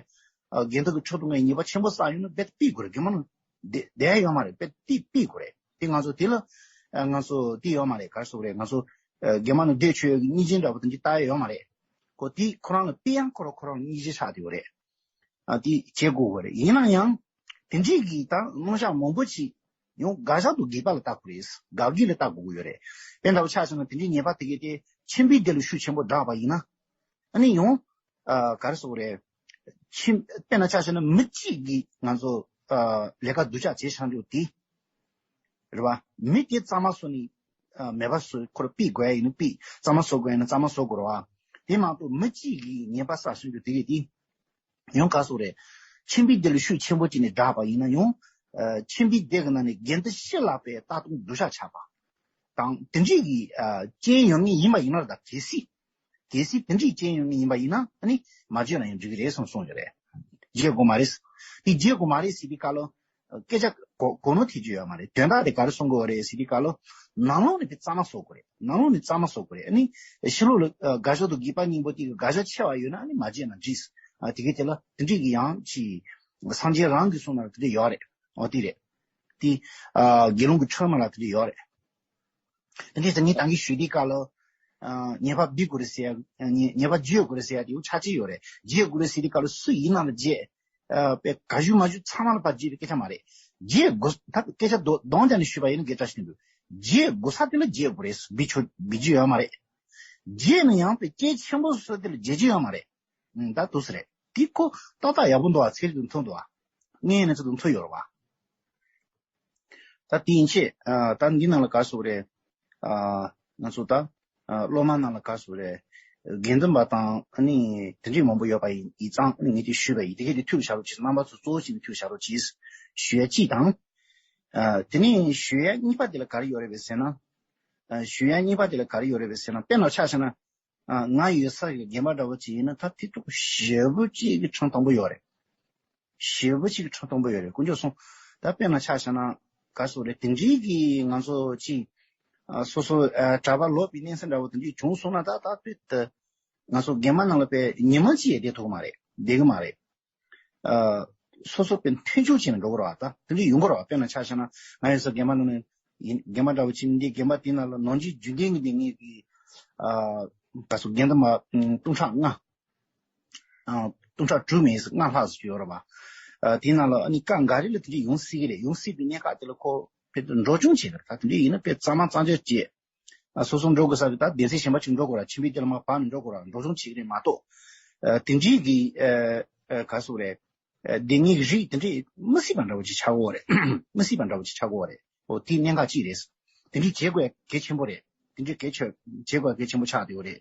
ཨ། དགེ་འདུན་གྱི་ཁྲིམས་གཏོང་མཁན་ཉེས་པ་ཆེན་པོ་བསགས་ཡོང་ན་དཔེ་ཕུད་དགོས་རེད། རྒན་པ་ནང་བསྡད་བསྡད་ཡོད་མ་རེད། དཔེ་དེ་ཕུད་དགོས་རེད། དེ་ང་ཚོ་དེ་ལ། ཨ། ང་ཚོ་དེ་ཡོད་མ་རེད། ག་རེ་ཟེར་དགོས་རེད། ང་ཚོ། ཨ། རྒན་པ་ནང་བསྡད་ཆོག་ཡག་གི་མཉེས་ཆེན་འདྲ་པོ་དེ་འདྲ་ལྟ་ཡ་ཡོད་མ་རེད། ཁོ་དེ་ཁོ་རང་ལ་དཔེ་ཡང་ཁོ་རང་ཁོ་རང་ལ་མཉེས་ཆེན་ཆགས་བསྡད་ཡོད་རེད། ཨ། དེ་བྱེད་དགོས་པ་རེད། ཡིན་ན་ཡང་། དེ་འདྲའི་གི་ད་རྣམ་གཞག་མང་པོ་ཅིག་ཡང་དགག་བཞག་ཏུ་དགོས་པ་ལ་ལྟ་དགོས་རེད། དགག་དགོས་ལ་ལྟ་དགོས་ཀྱི་ཡོད་རེད། དཔེ་འདྲ་པོ་ཆ་བཞག་ན་དེ་འདྲའི་ཉེས་པ་དེ་གས་དེ་ཁྱིམ་པའི་སྡེ་ལ་ཤུགས་ཆེན་པོ་བསྒྲགས་པ་ཡིན་ན། ཨ་ནི་ཡང་། ཨ། ག་རེ་ཟེར་དགོས་རེད། ཁྱིམ་དཔེར་ན་ཆ་བཞག་ན་མི་གཅིག་གིས་ང་ཚོ། ཨ། ལས་ཀ་སྡུག་ཅག་བྱས་བཞག་འདུག་དེ། རེད་བ། མི་དེ་གཙང་མ་བཟོ་ནས། ཨ། མེད་པ་བཟོ། ཁོ་རང་ཕུད་དགོས་ཡ་ཡིན་ན་ཕུད། གཙང་མ་བཟོ་དགོས་ཡ་ཡིན་ན་གཙང་མ་བཟོ་དགོས་རེད་བ། དེ་མ་གཏོགས་མི་གཅིག་གིས་ཉེས་པ་བསགས་བཞག་འདུག་དེ་གས་དེ། ཡང་ག་རེ་ཟེར་དགོས་རེད། ཁྱིམ་པའི་སྡེ་ལ་ཤུགས་ཆེན་པོ་བྱས་ནས་བསྒྲགས་པ་ཡིན་ན་ཡང་། ཨ། ཁྱིམ་པའི་སྡེ་གི་ནང་ནས་དགེ་འདུན་ཕྱི་ལ་པའི་ལྟ་སྟངས་སྡུག་ཅག་ཆགས་པ་དང་དེ་འདྲའི་གི། ཨ། རྐྱེན་ཡོང་ངེས་ཡིན་པ་ཡིན་ན་ད་གལ་སྲིད། གལ་སྲིད་དེ་འདྲའི་རྐྱེན་ཡོང་ངེས་ཡིན་པ་ཡིན་ན་ཨ་ནི་མ་བརྗོད་ན་ཡང་འགྲིག་གི་རེད་གསུངས་གསུངས་ཡོད་རེད། བརྗོད་དགོས་མ་རེད། དེ་བརྗོད་དགོས་མ་རེད་ཟེར་དུས་སྐབས་ལ། སྐད་ཆ་གོ་གོ་ནོར་ཐེབས་ཀྱི་ཡོད་མ་རེད། དོན་དག་དེ་ག་རེ་གསུང་གི་ཡོད་རེད་ཟེར་དུས་སྐབས་ལ། ནང་ལོགས་ནས་དཔེ་གཙང་མ་བཟོ་དགོས་རེད། ནང་ལོགས་ནས་གཙང་མ་བཟོ་དགོས་རེད། ཨ་ནི་ཕྱི་ལོགས་ལ་དགག་བཞག་ཏུ་དགོས་པ་སྙིང་པོ་དེ་གི་དགག་བཞག་ཆེ་བ་ཡོད་ན་ཨ་ནི་མ་བརྗོད་ན་འགྲིག། ཨ། དེ་གས་དེ་ལ་དེ་འདྲའི་གི་ཡང་ཅིག་སངས་རྒྱས་རང་གིས་གསུངས་ན་དེ་འདྲ་ཡོད་རེད། འོ་དེ་རེད། དེ། ཨ། དགེ་སློང་གི་ཁྲིམས་ལ་དེ་འདྲ་ཡོད་རེད། དེ་འདྲའི་ཚེ་ངས་ད་གིན་ཞུས་དུས་སྐབས་ལ། ཨ། ཉེས་པ་འབུལ་དགོས་རེད་ཟེར་ཡ། ཉེས་ཉེས་པ་བརྗོད་དགོས་རེད་ཟེར་ཡ་དེ་ཡང་ཆ་ཆེ་ཡོད་རེད། བརྗོད་དགོས་རེད་ཟེར་དུས་སྐབས་ལ་སུ་ཡིན་ན་ལ་བརྗོད། ཨ། དཔེ་དགའ་ཞུ་མ་ཞུ་ཚང་མ་ལ་ཕར་བརྗོད་པའི་སྐད་ཆ་མ་རེད། བརྗོད་དགོས་ད་སྐད་ཆ་དོ་དོན་དག་ནས་ཞུས་པ་ཡིན་ན་དགེ་བཀྲ་ཤིས་དོན་འདུག་བརྗོད་དགོས་ས་དེ་ལ་བརྗོད་དགོས་རེད། འབུལ་ཆོག་འབུལ་རྒྱུ་ཡོད་མ་རེད། བརྗོད་ནས་ཡང་དཔེ་སྐད་ཆེན་པོ་བཟོ་དེ་ལ་བརྗོད་རྒྱུ་ཡོད་མ་རེད། ཨང་། ད་འདུག་སེ་རེད། དེ་ཁོ་ཏག་ཏག་ཡག་པོ་འདུག་ཨ། ཚིག་དེ་མཐུན་འདུག་ཨ། ངས་ཡིན་ན་ཚིག་དེ་མཐུན་ཡོད་རེད་བ། ད་དེ་ཡིན་ཆེད། ཨ། ད་འདི་ནང་ལ་ག་རེ་ཟེར་དགོས་རེད། ཨ། ང་ཚོ་ད། ཨ། སློབ་མ་ནང་ལ་ག་རེ་ཟེར་དགོས་རེད། དགེ་འདུན་པ་དང་ཨ་ནི་དེ་འདྲའི་མང་པོ་ཡོད་པ་ཡིན་ཡིན་ཙང་ཨ་ནི་ངས་དེ་ཞུས་པ་ཡིན། དེ་གས་དེ་ཐུགས་བཞག་རོགས་གྱིས། རྣམ་པ་ཚོ་གཙོ་བོ་བྱས་ནས་ཐུགས་བཞག་རོགས་གྱིས་ཞུ་ཡ་གཅིག་དང་། ཨ། དེ་ནས་ཞུ་ཡ་གཉིས་པ་དེ་ལ་ག་རེ་ཡོད་རེད་པས་ཟེར་ན། ཨ། ཞུ་ཡ་གཉིས་པ་དེ་ལ་ག་རེ་ཡོད་རེད་པས་ཟེར་ན། དཔེར་ན་ཆ་བཞག་ན། ཨ། ང་ཡོད་ས་གི་རྒན་པ་འདྲ་བོ་ཅིག་ཡིན་ན་ད་དེ་ཐོག་ཞེ་པོ་ཅིག་གི་ཁྲིམས་དམ་པོ་ཡོད་རེད། ཞེ་པོ་ཅིག་གི་ཁྲིམས་དམ་པོ་ཡོད་རེད། དཀོན་མཆོག་གསུམ། ད་དཔེར་ན་ཆ་བཞག་ན་ག་རེ་ཟེར་དགོས་རེད། དེ་འདྲའི་གི་ང་ཚོ་ཅིག་ཨ། སོ་སོ། ཨ། གྲྭ་པ་ལོག་པའི་གནས་ཚུལ་འདྲ་བོ་དེ་འདྲའི་བྱུང་སོང་ན་ད་ད་དཔེ་ད་ང་ཚོ་རྒན་པ་ནང་ལ་དཔེ་ཉི་མ་གཅིག་ཡང་བསྡད་ཐུབ་ཀྱི་མ་རེད། བསྡད་ཀྱི་མ་རེད། ཨ། སོ་སོ་དཔེ་མཐུན་ཕྱོགས་བྱས་ནས་འགྲོ་དགོས་རེད་བ། ད་དེ་འདྲ་ཡོང་གི་རེད་བ། དཔེར་ན་ཆ་བཞག་ན་ང་ཡོད་ས་རྒན་པ་ནང་ནས་ཡིན། རྒན་པ་འདྲ་བོ་ཅིག་འདི་རྒན་པ་དེ་ནང་ལ་ནང་ཆོས་རྒྱུན་ལྡན་གྱི་སྡེ་ངེས་ཀྱི། ཨ། ག་རེ་ཟེར། རྒན་དུ་མ་སྟོང་ཕྲག་ལྔ། ཨ། སྟོང་ཕྲག་དྲུག་མིན་ལྔ་ལྷག་ཙམ་ཡོད་རེད་བ། ཨ། དེ་ནང་ལ་ཨ་ནི་སྐབས་འགའ་རེ་ལ་དེ་འདྲ་ཡོང་སྲིད་ཀྱི་རེད། ཡོང་སྲིད་པའི་གནས་སྐབས་དེ་ལ་ཁོ་དཔེ་འགྲོ་སྐྱོང་བྱེད་ཀྱི་རེད། ད་དེ་འདྲ་ཡིན་ན་དཔེ་གཙང་མ་གཙང་རྐྱང་བྱེད། ཨ། སོ་སོ་འགྲོ་དགོས་ས་རེད། ད་སྡེ་ཚན་གཞན་པ་ཅིག་འགྲོ་དགོས་ར། ཁྱིམ་པའི་སྡེ་ལ་མར་བབས་ནས་འགྲོ་དགོས་ར། འགྲོ་སོང་བྱེད་ཀྱི་རེད་མ་གཏོགས། ཨ། དེ་འདྲའི་གི། ཨ། ཨ། ག་རེ་ཟེར་དགོས་རེད། ཨ། སྡེ་ངེས་ཀྱི་རིགས་དེ་འདྲའི་མི་སྲིད་པ་འདྲ་བོ་ཅིག་ཆགས་ཀྱི་ཡོད་རེད། མི་སྲིད་པ་འདྲ་བོ་ཅིག་ཆགས་ཀྱི་ཡོད་རེད། འོ་དེ་གནད་འགག་ཅིག་རེད། དེ་འདྲའི་བྱེད་དགོས་གལ་ཆེན་པོ་རེད། དེ་འདྲའི་གལ་ཆེ་བྱེད་དགོས་གལ་ཆེན་པོ་ཆགས་བསྡད་ཡོད་རེད།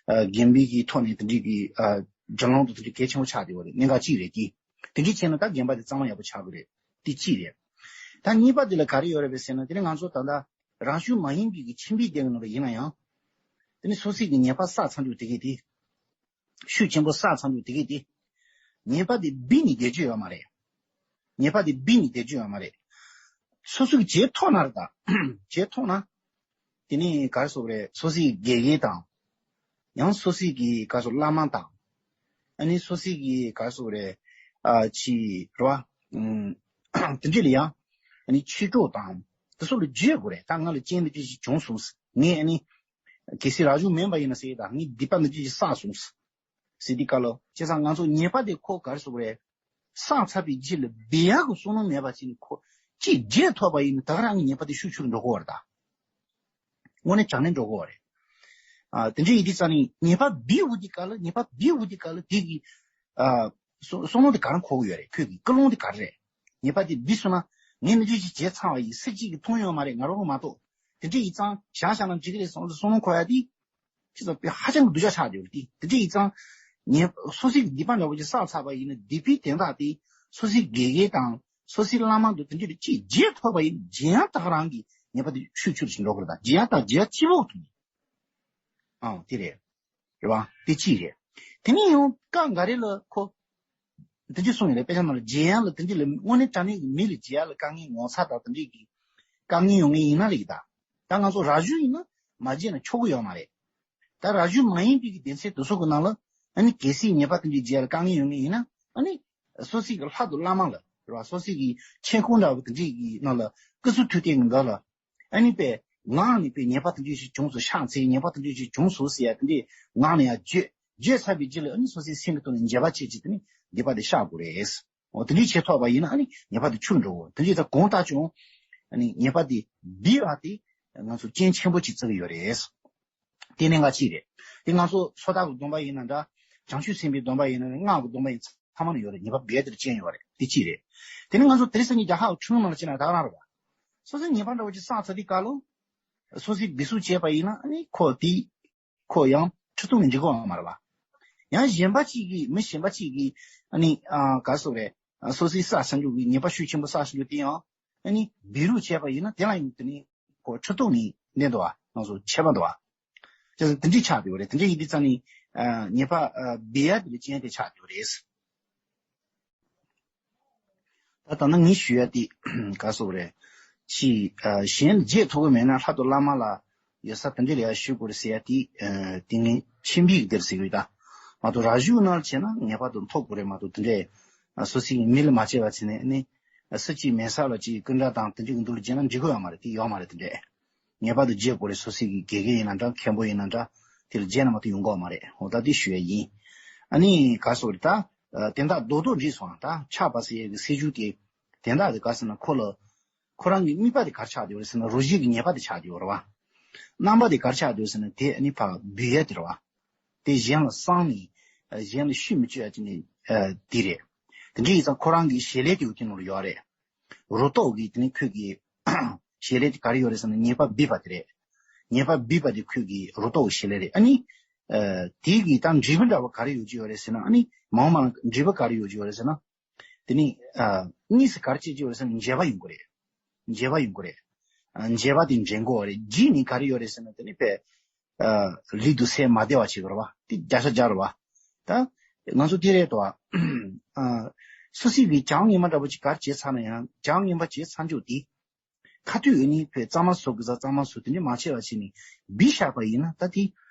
ཨ། རྒན་པའི་གི་ཐོག་ནས་དེ་འདྲའི་གི། ཨ། སྒྲིག་ལམ་དུ་དེ་འདྲའི་གལ་ཆེན་པོ་ཆགས་བསྡད་ཡོད་རེད། གནད་འགག་ཅིག་རེད་དེ། དེ་འདྲའི་བྱས་ན་ད་རྒན་པ་དེ་གཙང་མ་ཡག་པོ་ཆགས་ཀྱི་རེད། དེ་གཅིག་རེད། ད་གཉིས་པ་དེ་ལ་ག་རེ་ཡོད་རེད་པས་ཟེར་ན། དེ་ནི་ང་ཚོ་ད་ལྟ་རང་ཤུགས་མ་ཡིན་པའི་གི་ཁྱིམ་པའི་སྡེ་ནང་ལ་ཡིན་ན་ཡང་། དེ་ནི་སོ་སོའི་གི་ཉེས་པ་བསགས་ཚར་འདུག་དེ་གས་དེ། ཤུགས་ཆེན་པོ་བསགས་ཚར་འདུག་དེ་གས་དེ། ཉེས་པ་དེ་སྦིས་ནས་བསྡད་རྒྱུ་ཡོད་མ་རེད། ཉེས་པ་དེ་སྦིས་ནས་བསྡད་རྒྱུ་ཡོད་མ་རེད། སོ་སོ་གི་བྱེད་ཐུབ་ན་རེད་ད། བྱེད་ཐུབ་ན། དེ་ནས་ག་རེ་ཟེར་དགོས་རེད། སོ་སོའི་དགེ་རྒན་དང་། ཡང་སོ་སོའི་གི་ག་རེ་ཟེར་བླ་མ་དང་། ཨ་ནི་སོ་སོའི་གི་ག་རེ་ཟེར་དགོས་རེད། ཨ་ཅི་རེད་བ། ཨུམ། དེ་འདྲ་ལ་ཡང་། ཨ་ནི་ཕྱི་གྲོགས་དང་། དེ་ཚོ་ལ་བརྗོད་དགོས་རེད། ད་ང་ལ་རྐྱེན་འདི་འདྲ་ཞིག་བྱུང་སོང་། ངས་ཨ་ནི། གལ་སྲིད་རང་བྱུང་མིན་པ་ཡིན་ན་ཟེར་ད། ངས་སྡིག་པ་འདི་འདྲ་ཞིག་བསགས་སོང་། ཟེར་དུས་སྐབས་ལ། བྱས་ཙང་ང་ཚོ་ཉེས་པ་དེ་ཁོ་ག་རེ་ཟེར་དགོས་རེད། བསགས་ཚར་བའི་རྗེས་ལ་སྦས་ཡག་གི་བསམ་བློ་མེད་པ་བྱས་ནས་ཁོ་གཅིག་བརྗེད་ཐུབ་པ་ཡིན་ན། ད་ག་རང་གི་ཉེས་པ་དེ་ཤུགས་ཆུང་རུ་འགྲོ་གི་ཡོད་རེད་ད། དངོས་གནས་དྲང་གནས་འགྲོ་གི་ཡོད་རེད། ཨ། དེ་འདྲ་ཡིན་དུས་ཙང་ནས་ཉེས་པ་སྦས་འོང་དུས་སྐབས་ལ། ཉེས་པ་སྦས་འོང་དུས་སྐབས་ལ་དེ་གི། ཨ། བསམ་བསམ་བློ་དེ་ག་རང་འཁོར་གི་ཡོད་རེད། ཁོས་གི་ཀུན་སློང་དེ་ག་རེ་རེད། ཉེས་པ་དེ་སྦས་སོང་ན། ངས་འདི་འདྲ་ཞིག་བྱས་ཚར་བ་ཡིན། སུ་གཅིག་གིས་མཐོང་ཡོད་མ་རེད། ང་རང་མ་གཏོགས། དེ་འདྲ་ཡིན་ཙང་བཞག་བཞག་ན་འགྲིག་གི་རེད་བསམ་བསམ་བློ་འཁོར་ཡ་དེ། ཁྱེད་ཚོ་དཔེ་ཧ་ཅང་གི་སྡུག་ཅག་ཆགས་བསྡད་ཡོད་རེད་དེ། དེ་འདྲ་ཡིན་ཙང་། ངས་སོ་སོའི་སྡིག་པ་འདྲ་བོ་ཅིག་བསགས་ཚར་བ་ཡིན་ན། སྡིག་པའི་དོན་དག་དེ་སོ་སོའི་དགེ་རྒན་དང་སོ་སོའི་བླ་མ་འདུག་དེ་འདྲ་ཅིག་བརྗེད་ཐུབ་པ་ཡིན། རྗེས་ཡང་ད་ག་རང་གི་ཉེས་པ་དེ་ཤུགས་ཆུང་ཞིག་འགྲོ་གི་རེད་ད། རྗེས་ཡང་དང་རྗེས་ཡང་སྐྱིད་པོ་ཐུབ། ཨང་། དེ་རེད། རེད་བ། དེ་གཅིག་རེད། དེ་ནས་ཡང་སྐབས་འགའ་རེ་ལ་ཁོ། འདི་འདྲ་གསུངས་ཡོད་རེད། དཔེ་ཆ་ནང་ལ་རྗེས་ཡང་ལ་དེ་འདྲ་ལ་དངོས་གནས་དྲང་གནས་ཀྱི་མི་ལ་རྗེས་ཡང་ལ་དཀའ་ངལ་ངོ་ཚ་དང་དེ་འདྲའི་གི་དཀའ་ངལ་ཡོང་མཁན་ཡིན་ན་རེད་ད། ད་ང་ཚོ་རང་བྱུང་ཡིན་ན་མ་བརྗེད་ན་ཆོག་གི་ཡོད་མ་རེད། ད་རང་བྱུང་མ་ཡིན་པའི་གི་སྡེ་ཚན་དེ་ཚོ་གི་ནང་ལ་ཨ་ནི་གལ་སྲིད་ཉེས་པ་དེ་འདྲའི་རྗེས་ཡང་ལ་དཀའ་ངལ་ཡོང་མཁན་ཡིན་ན། ཨ་ནི་སོ་སོའི་གི་ལྷ་དང་བླ་མ་ལ་རེད་བ། སོ་སོའི་གི་མཆན་ཁུང་འདྲ་བོ་དེ་འདྲའི་གི་ནང་ལ་སྐུ་གཟུགས་ཐུགས་རྟེན་གི་འདི་ལ། ཨ་ནི་པས་ངག་ནས་པས་ཉེས་པ་དེ་འདྲ་ཞིག་བྱུང་སོང་། ཕྱག་འཚལ། ཉེས་པ་དེ་འདྲ་ཞིག་བྱུང་སོང་ཟེར་ཡ་དེ་འདྲས་ངག་ནས་ཡང་བརྗོད། བརྗོད་ཚར་བའི་རྗེས་ལ་ཨ་ནི་སོ་སོའི་སེམས་ཀྱི་ཐོག་ནས་འགྱོད་པ་བྱེད་ཅིག་དེ་ནི་སྡིག་པ་དེ་བཤགས་དགོས་རེད། འོ་དེ་འདྲས་བྱེད་ཐུབ་པ་ཡིན་ན་ཨ་ནི་ཉེས་པ་དེ་ཆུང་འགྲོ་གི། དེ་འདྲས་ད་གང་ལྟར་ཀྱང་ཨ་ནི་ཉེས་པ་དེ་སྦས་པ་དེ་ང་ཚོ་རྐྱེན་ཆེན་པོ་ཅིག་བརྩི་གི་ཡོད་རེད། དེ་གནད་འགག་གཅིག་རེད། དེ་ང་ཚོ་སོ་ཐར་གྱི་སྡོམ་པ་ཡིན་ན་འདྲ། བྱང་ཆུབ་སེམས་དཔའི་སྡོམ་པ་ཡིན་ན། སྔགས་ཀྱི་སྡོམ་པ་ཡིན་ཚང་མ་ནས་ཡོད་རེད། ཉེས་པ་སྦས་དེར་རྐྱེན་ཡོད་རེད། དེ་གཅིག་རེད། དེ་ནི་ང་ཚོ་དེ་རིང་སང་ཉིན་རྒྱ་ཧ་ཁྲིམས་ནང་ལ་ཕྱིན་ན་ད་ག་རང་རེད་བ། སོ་སོའི་ཉེས་པ་འདྲ་བོ་ཅིག་བསགས་ཚར་དུས་སྐབས་ལ། སོ་སོས་སྦས་གསོད་བྱས་པ་ཡིན་ན་ཨ་ནི་ཁོ་དེ། ཁོ་ཡང་ཁྲི་སྟོང་ནས་འཇིག་གི་ཡོད་མ་རེད་བ། ཡང་གཞན་པ་གཅིག་གིས། མི་གཞན་པ་གཅིག་གིས་ཨ་ནི་ཨ་ག་རེ་ཟེར་དགོས་རེད། སོ་སོའི་བསགས་ཚར་འཇུག་གི་ཉེས་པ་ཤུགས་ཆེན་པོ་བསགས་ཚར་འཇུག་དེ་ཡང་ཨ་ནི་སྦས་རུབ་བྱས་པ་ཡིན་ན་དེ་ལ་ཡང་དེ་ནི་ཁོ་ཁྲི་སྟོང་ནས་འདས་འདུག་བ། ང་ཚོ་ཆད་པ་འདུག་བ། དེ་འདྲའི་ཆགས་བསྡད་ཡོད་རེད། དེ་འདྲ་ཡིན་དུས་ཙང་ནི། ཨ། ཉེས་པ་ཨ་སྦས་ཡ་དེ་ལ་རྐྱེན་དེ་ཆགས་བསྡད་ཡོད་རེད། ད་ད་ནི་ངས་ཞུ་ཡ་དེ་ག་རེ་ཟེར་དགོས་རེད། ཅིག་ཨ་གཞན་ལ་བརྗེད་ཐུབ་ཀྱི་མེད་ན་ལྷ་དང་བླ་མ་ལ་ཡོད་ས་དེ་འདྲ་ལ་ཡ་ཞུ་དགོས་རེད་ཟེར་ཡ་དེ། ཨ་དེ་ངས་ཁྱིམ་པའི་གི་དེར་ཟེར་གི་ཡོད་ད། མ་གཏོགས་རང་བྱུང་ནང་ལ་བྱས་ན་ཉེས་པ་དེ་ཐོབ་དགོས་རེད་མ་གཏོགས། དེ་འདྲས་ཨ་སོ་སོའི་མི་ལ་མ་བྱས་པ་བྱས་ནས་ནི། ཨ་སུ་གཅིག་མེད་ས་ལ་ཅིག་སྐུ་འདྲ་དང་དེ་འདྲའི་གི་འདུག་ལ་བརྗེད་ན་འགྲིག་གི་ཡོད་མ་རེད། དེ་ཡོད་མ་རེད་དེ་འདྲས། ངེས་པར་དུ་བརྗེད་དགོས་རེད། སོ་སོའི་གི་དགེ་རྒན་ཡིན་ན་འདྲ། མཁན་པོ་ཡིན་ན་འདྲ། དེ་ལ་བརྗེད་ན་མ་གཏོགས་ཡོང་གི་མ་རེད། འོ་ད་དེ་ཞུ་ཡ་ཡིན། ཨ་ནི་ག་རེ་ཟེར་དགོས་རེད་ད། ཨ་དོན་དག་རྡོག་རྡོག་འགྲིག་སོང་ཨ། ད་ཆགས་པ་ཟེར་ཡ་གི་སེལ་རྒྱུ་དེ། དོན་དག་དེ་ག་རེ་ཟེར་ན་ཁོ་ལ། ཁོ་རང་གི་དམིགས་པ་དེ་ག་རེ་ཆགས་བསྡད་ཡོད་རེད་ཟེར་ན། རོ་བརྒྱའི་གི་ཉེས་པ་དེ་ཆགས་བསྡད་ཡོད་རེད་བ། རྣམ་པ་དེ་ག་རེ་ཆགས་བསྡད་ཡོད་ཟེར་ན། དེ་ཨ་ནི་ཕར་འབུད་ཡ་དེ་རེད་བ། དེ་གཞན་ལ་གསང་ནས། ཨ་གཞན་ལ་ཤུལ་མི་གཅོད་ཡ་དེ་ནི་ཨ་དེ་རེད། དེ་འདྲ་ཡིན་ཙང་ཁོ་རང་གི་བྱེད་ལས་དེ་འོ་དེ་ནང་ལ་ཡོད་རེད། རུ་ཏོག་གི་དེ་ནི་ཁོས་གི་བྱེད་ལས་དེ་ག་རེ་ཡོད་རེད་ཟེར་ན། ཉེས་པ་སྦས་པ་དེ་རེད། ཉེས་པ་སྦས་པ་དེ་ཁོས་གི་རུ་ཏོག་གི་བྱེད་ལས་རེད། ཨ་ནི་ཨ་དེ་གི་ད་འབྲས་བུ་འདྲ་བ་ག་རེ་ཡོང་གི་ཡོད་རེད་ཟེར་ན། ཨ་ནི་མ་འོངས་པ་ན་འབྲས་བུ་ག་རེ་ཡོང་གི་ཡོད་རེད་ཟེར་ན། དེ་ནི་ཨ་དངོས་སུ་ག་རེ་སྐྱེ་གི་ཡོད་རེད་ཟེར་ན། འགྱོད་པ་ཡོང་གི་རེད། འགྱོད་པ་ཡོང་གི་རེད། ཨ་འགྱོད་པ་དེ་འདྲེན་གྱི་ཡོད་རེད། རྗེས་ནས་ག་རེ་ཡོད་རེད་ཟེར་ན། དེ་ནི་དཔེ་ཨ་ལུས་དང་སེམས་མ་བདེ་བ་བྱེད་ཀྱི་རེད་བ། དེ་བརྒྱ་ཆ་བརྒྱ་རེད་བ། ད་ང་ཚོ་དེ་རེད་དོ། ཨ་སོ་སོའི་གི་བྱམས་སྙིགས་མ་འདྲ་པོ་ཅིག་ག་རེ་བྱས་ཚར་ན་ཡང་། བྱམས་སྙིགས་མ་བྱས་ཚར་འཇུག་དེ། ཁ་ཐུག་ཡོད་ནི་བས་གཙང་མ་བཟོ་གི་ཟ། གཙང་མ་བཟོ། དེ་འདྲ་མ་བྱས་པ་བྱས་ནས་སྦས་བཞག་པ་ཡིན་ན། ད་དེ་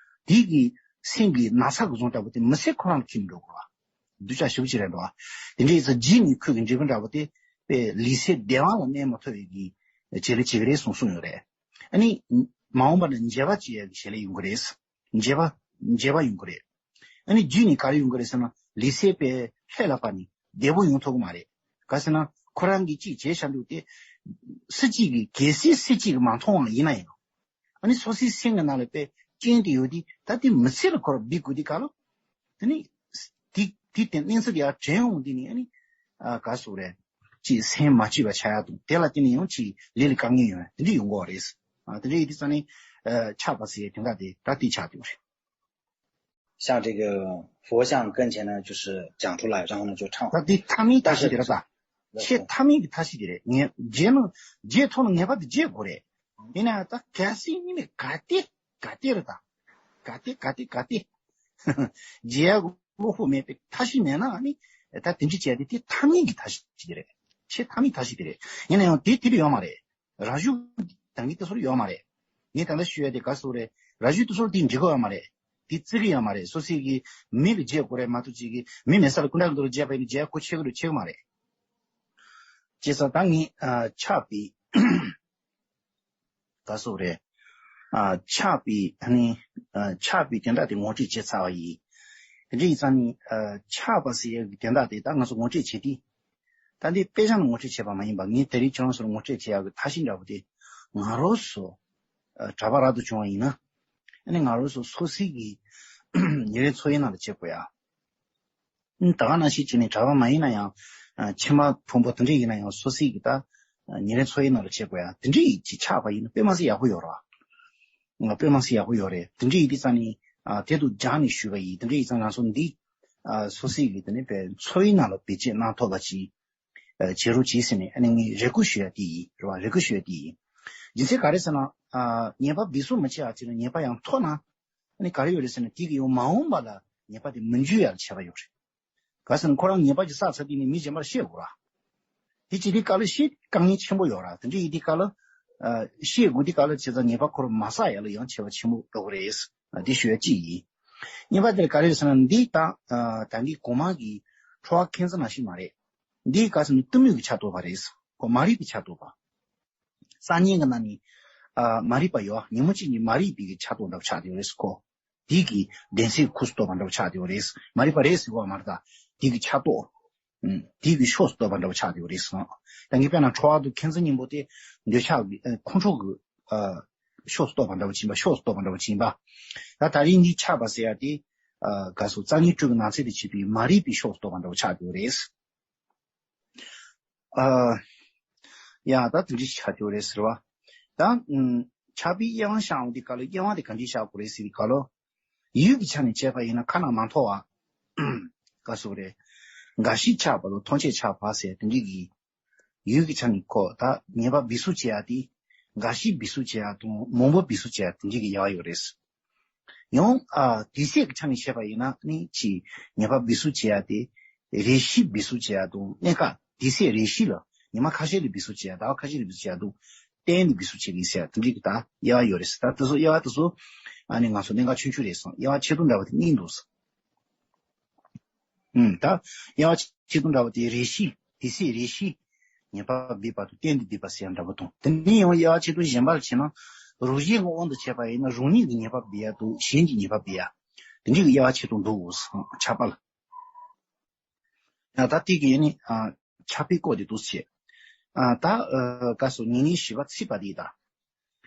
དེ་གི་སེམས་ཀྱི་ན་ཚ་གི་བཟོ་འདྲ་པོ་དེ་མི་ཚེ་ཁོ་རང་ལ་འཁྱེར་འགྲོ་དགོས་རེད་བ། སྡུག་ཅག་ཞེ་པོ་ཅིག་རེད་འདུག་བ། དེ་འདྲ་ཡིན་ཙང་རྗེས་ནས་ཁོས་གི་འབྲས་བུ་འདྲ་པོ་དེ་དཔེ་ལུས་སེམས་བདེ་བ་ལ་གནས་མ་ཐུབ་པའི་གི་བྱེད་ལས་བྱེད་ཀྱི་རེད་གསུངས་གསུངས་ཡོད་རེད། ཨ་ནི་མ་འོངས་པ་ན་འགྱོད་པ་སྐྱེ་ཡག་གི་བྱེད་ལས་ཡོང་གི་རེད། འགྱོད་པ་འགྱོད་པ་ཡོང་གི་རེད། ཨ་ནི་རྗེས་ནས་ག་རེ་ཡོང་གི་རེད་ཟེར་ན། ལུས་སེམས་དཔེ་ལྷོད་ལ་བབས་ནས་བདེ་པོ་ཡོང་ཐུབ་ཀྱི་མ་རེད། ག་ཟེར་ན་ཁོ་རང་གིས་ཅིག་བྱས་བཞག་འདུག་དེ། སུ་གཅིག་གིས་གལ་སྲིད་སུ་གཅིག་གིས་མ་མཐོང་བ་ཡིན་ན་ཡང་། ཨ་ནི་སོ་སོའི་སེམས་ཀྱི་ནང་ལ་དཔེ་རྐྱེན་དེ་ཡོད་དེ། ད་དེ་མི་ཚེ་ལ་ཁོ་རང་སྦས་དགོས་དུས་སྐབས་ལ། དེ་ནི་དེ་དེ་དེ་གནས་ཚུལ་དེ་ཡར་དྲན་འོང་དུས་ནི། ཨ་ནི་ཨ་ག་ཟེར་དགོས་རེད། ཅིག་སེམས་མ་སྐྱིད་པ་ཆགས་ཡག་དང་། དེ་ལ་བརྟེན་ནས་ཡང་ཅིག་ལས་ལ་དཀའ་ངལ་ཡོང་ཡག་དེ་འདྲ་ཡོང་གི་ཡོད་རེད། ཨ་དེ་འདྲ་ཡིན་དུས་ཙང་ནི་ཨ་ཆགས་པ་ཟེར་དེ་འདྲ་དེ་ད་དེ་ཆགས་བསྡད་ཡོད་རེད། 像这个佛像跟前呢，就是讲出来，然后呢就唱。 ད་དེ་ཐ་མའི་བརྟག་དཔྱད་དེ་རེད་ད། ཆེས་ཐ་མའི་གི་ཐབས་ཤེས་དེ་རེད། ངས་བརྗེད་ན་བརྗེད་ཐུབ་ན་ངེས་པར་དུ་བརྗེད་དགོས་རེད། ཡིན་ན་ད་གལ་སྲིད་ཉིན་ནས་ག་དེ་ག་དེ་རེད་ད། ག་དེ་ག་དེ་ག་དེ་བརྗེད་ཡག་གི་ བློ་ཁོག་མེད་པའི་ཐབས་ཤེས་མེད་ན་ནི་ད་དེ་འདྲ་བྱས་ཏེ་དེ་ཐབས་མེད་ཀྱི་ཐབས་ཤེས་ཅིག་རེད། ཆེས་ཐབས་མེད་ཐབས་ཤེས་དེ་རེད། ཡིན་ན་ཡང་དེ་དེ་ལ་ཡོད་མ་རེད། རང་ཤུགས་ད་གིན་དེ་ཚོར་ཡོད་མ་རེད། ངས་ད་ལྟ་ཞུ་ཡ་དེ་ག་སོ་རེད། རང་ཤུགས་དེ་ཚོར་དེ་འགྲིག་གི་ཡོད་མ་རེད། དེ་བརྩི་གི་ཡོད་མ་རེད། སོ་སོའི་གི་མི་གི་བརྗེད་དགོས་རེད་མ་གཏོགས་ཅིག་གི་མི་མེད་ས་ལ་སྐུ་འདྲ་གི་འདུག་བརྗེད་པ་ཡིན་ན་བརྗེད་གོ་ཆེ་གི་རེད་ཆེ་གི་མ་རེད། བྱས་ཙང་ད་ངས་ཨ་ཆགས་པའི་ག་སོ་རེད། ཨ་ཆགས་པའི་ཨ་ནི་ཨ་ཆགས་པའི་དོན་དག་དེ་ངོ་སྤྲོད་བྱས་ཚར་བ་ཡིན། དེ་འདྲ་ཡིན་ཙང་ནི་ཨ་ཆགས་པ་ཟེར་ཡ་གི་དོན་དག་དེ་ད་ང་ཚོ་ངོ་སྤྲོད་བྱེད་དུས། ད་འདི་དཔེ་ཆ་ནང་ངོ་སྤྲོད་བྱས་པ་མ་ཡིན་པ་ངས་དེ་རིང་ཁྱེད་རང་ཚོར་ངོ་སྤྲོད་བྱེད་ཡག་གི་ཐབས་ཤེས་འདྲ་པོ་དེ་ང་རང་ཚོ་གྲྭ་པ་རབ་ཏུ་བྱུང་བ་ཡིན་ན་ཨ་ནི་ང་རང་ཚོ་སོ་སོའི་གི་ཉིན་རེའི་འཚོ་བའི་ནང་ལ་བྱེད་དགོས་ཡ། ད་ག་ནང་བཞིན་བྱས་ནས་གྲྭ་པ་མ་ཡིན་ན་ཡང་ཕྱི་མ་ཕུང་པོ་དེ་འདྲ་ཡིན་ན་ཡང་སོ་སོའི་གི་ད་ཉིན་རེའི་འཚོ་བའི་ནང་ལ་བྱེད་དགོས་ཡ་དེ་འདྲ་ཡིན་ཅིག་ཆགས་པ་ཡིན་ན་དཔེ་མ་སྲིད་ཡག་པོ་ཡོད་ར། དཔེ་མ་སྲིད་ཡག་པོ་ཡོད་རེད། དེ་འདྲ་ཡིན་དུས་ཙང་ནི་དེ་དུ་སྦྱངས་ནས་ཞུས་པ་ཡིན། དེ་འདྲ་ཡིན་ཙང་ང་ཚོ་འདི་སོ་སོའི་གི་དེ་ནི་བས་འཚོ་བའི་ནང་ལ་བེད་སྤྱོད་གནང་ཐུབ་པ་ཅིག་བྱེད་རོགས་གྱིས་ཟེར་ནས་ཨ་ནི་ངས་རེ་སྐུལ་ཞུ་ཡ་དེ་ཡིན་རེད་བ། རེ་སྐུལ་ཞུ་ཡ་དེ་ཡིན། རྒྱུ་མཚན་ག་རེ་ཟེར་ན། ཉེས་པ་འབད་སུ་མི་བྱེད་ཡ་ཅིག་ལ་ཉེས་པ་ཡང་ཐོག་ན་ཨ་ནི་ག་རེ་ཡོད་རེད་ཟེར་ན་དེ་གི་ཡང་མ་འོངས་པ་ལ་ཉེས་པ་དེ་མི་འཇུག་ཡ་ལ་བྱས་པ་ཡོད་རེད། ག་ཟེར་ན་ཁོ་རང་ཉེས་པ་ཅིག་བསགས་ཚར་དུས་ནི་མི་གཞན་པར་བཤད་དགོས་ར། དེ་བྱེད་དུས་སྐབས་ལ་བཤད་དཀའ་ངལ་ཆེན་པོ་ཡོད་ར། དེ་འདྲ་ཡིན་དུས་སྐབས་ལ་བཤད་དགོས་དུས་སྐབས་ལ་བྱས་ཙང་ཉེས་པ་ཁོ་རང་མ་བསགས་ཡ་ལ་ཡང་བྱས་པ་ཆེན་པོ་འགྲོ་གི་རེད། དེ་ཞུ་ཡ་གཅིག་ཡིན། གཉིས་པ་དེ་ལ་ག་རེ་རེད་ཟེར་ན་འདི་ད་ད་གིན་གོང་མ་གི་ཁྲོ་བ་མཁྱེན་བརྩེ་ནང་བཞིན་མ་རེད། འདི་ག་ཟེར་ན་གཏི་མུག་གི་ཆ་གཏོགས་པ་རེད། ཁོ་མ་རིག་པའི་ཆ་གཏོགས་པ། སང་ཉིན་གྱི་ནང་ནས་ཨ་མ་རིག་པ་ཡོད། ཉིན་མོ་གཅིག་ནས་མ་རིག་པའི་གི་ཆ་གཏོགས་འདྲ་པོ་ཆགས་བསྡད་ཡོད་རེད་ཁོ། དེ་གི་བདེན་ཚིག་ཁུ་སུ་གཏོགས་པ་འདྲ་པོ་ཆགས་བསྡད་ཡོད་རེད། མ་རིག་པ་རེད་ཟེར་བ་མ་རེད་ད། དེ་གི་ཆ་གཏོགས། ཨུམ། དེ་གི་ཕྱོགས་སུ་གཏོགས་པ་འདྲ་པོ་ཆགས་བསྡད་ཡོད་རེད་གསུངས། ད་ངས་དཔེར་ན་ཁྲོ་བ་དང་མཁྱེན་བརྩེ་གཉིས་པོ་དེ་འདོད་ཆགས་ཀྱི་ཨ་ཁོང་ཁྲོ་གི་ཨ་ཕྱོགས་སུ་གཏོགས་པ་འདྲ་པོ་ཅིག་ཡིན་པ། ཕྱོགས་སུ་གཏོགས་པ་འདྲ་པོ་ཅིག་ཡིན་པ། ད་ད་རིང་འདི་ཆགས་པ་ཟེར་ཡ་དེ་ཨ་ག་སོ་རྩ་ཉིད་སྤྲོས་ཀྱི་ནང་ཚན་དེ་བྱེད་པའི་མ་རིག་པའི་ཕྱོགས་སུ་གཏོགས་པ་འདྲ་པོ་ཆགས་བསྡད་ཡོད་རེད། ཨ། ཡ་ད་དེ་འདྲ་ཆགས་ཀྱི་ཡོད་རེད་ཟེར་བ། ད་ཨུམ། ཆགས་པའི་དབྱེ་བ་བཤད་འོང་དུས་སྐབས་ལ་དབྱེ་བ་དེ་ག་འདྲ་བཞག་དགོས་རེད་ཟེར་དུས་སྐབས་ལ། ཡུལ་གྱི་ཆ་ནས་བྱས་པ་ཡིན་ན་ཁ་ན་མ་ཐོ་བ། ག་སོ་རེད། འགའ་ཞིག་ཆགས་པ་དང་ཐམས་ཅད་ཆགས་པ་ཟེར་དེ་འདྲ་གི། ཡུལ་གྱི་ཆ་ནས་ཁོ་ད་ཉེས་པ་འབད་སུ་བྱེད་ཡ་དེ། འགའ་ཞིག་འབད་སུ་བྱེད་ཡ་དང་མང་པོ་འབད་སུ་བྱེད་ཡ་དེ་འདྲ་གི་དབྱེ་བ་ཡོད་རེད། ཡང་ཨ་དུས་ཚོད་ཀྱི་ཆ་ནས་བཤད་པ་ཡིན་ན་ནི་ཅི། ཉེས་པ་འབད་སུ་བྱེད་ཡ་དེ། རེ་ཞིག་འབད་སུ་བྱེད་ཡ་དང་གནས་སྐབས་དུས་ཚོད་རེ་ཞིག་ལ་ཉི་མ་ཁ་ཤས་ལ་འབད་སུ་བྱེད་ཡ། ཟླ་བ་ཁ་ཤས་ལ་འབད་སུ་བྱེད་ཡ་དང་གཏན་ནས་འབད་སུ་བྱེད་ཀྱི་ཟེར་ཡ་དེ་འདྲ་གི་ད་དབྱེ་བ་ཡོད་རེད་ཟེར། ད་དེ་ཚོ་དབྱེ་བ་དེ་ཚོ་ཨ་ནི་ང་ཚོ་གནད་འགག་ཆུང་ཆུང་རེད་གསུངས། དབྱེ་བ་ཆེ་མཐོང་འདྲ་བ་དེ་གཉིས་འདུག་ཟེར། ཨུམ། ད་དབྱེ་བ་ཆེ་མཐོང་འདྲ་བ་དེ་རེ་ཞིག་དུས་ཚོད་རེ་ཞིག་ཉེས་པ་འབད་པ་དང་གཏན་དུ་འབད་པ་ཟེར་ཡ་འདྲ་པོ་དང་། དེ་ནས་ཡང་དབྱེ་བ་ཆེ་མཐོང་གཞན་པར་ཕྱེ་ན། རང་བཞིན་གྱི་དབང་དུ་བྱས་པ་ཡིན་ན་རང་ཉིད་ཀྱི་ཉེས་པ་འབད་ཡ་དང་གཞན་གྱི་ཉེས་པ་འབད་ཡ། དེ་འདྲའི་དབྱེ་བ་ཆེ་མཐོང་འདུག་ཆགས་པ་ལ། ཡང་ད་དེ་གི་ནི་ཨ་ཆགས་པའི་སྐོར་དེ་འདུག་བྱས། ཨ་ད་ཨ་ག་སོ་ཉིན་ནི་བཞི་པ་ཚིག་པ་དེ་ད།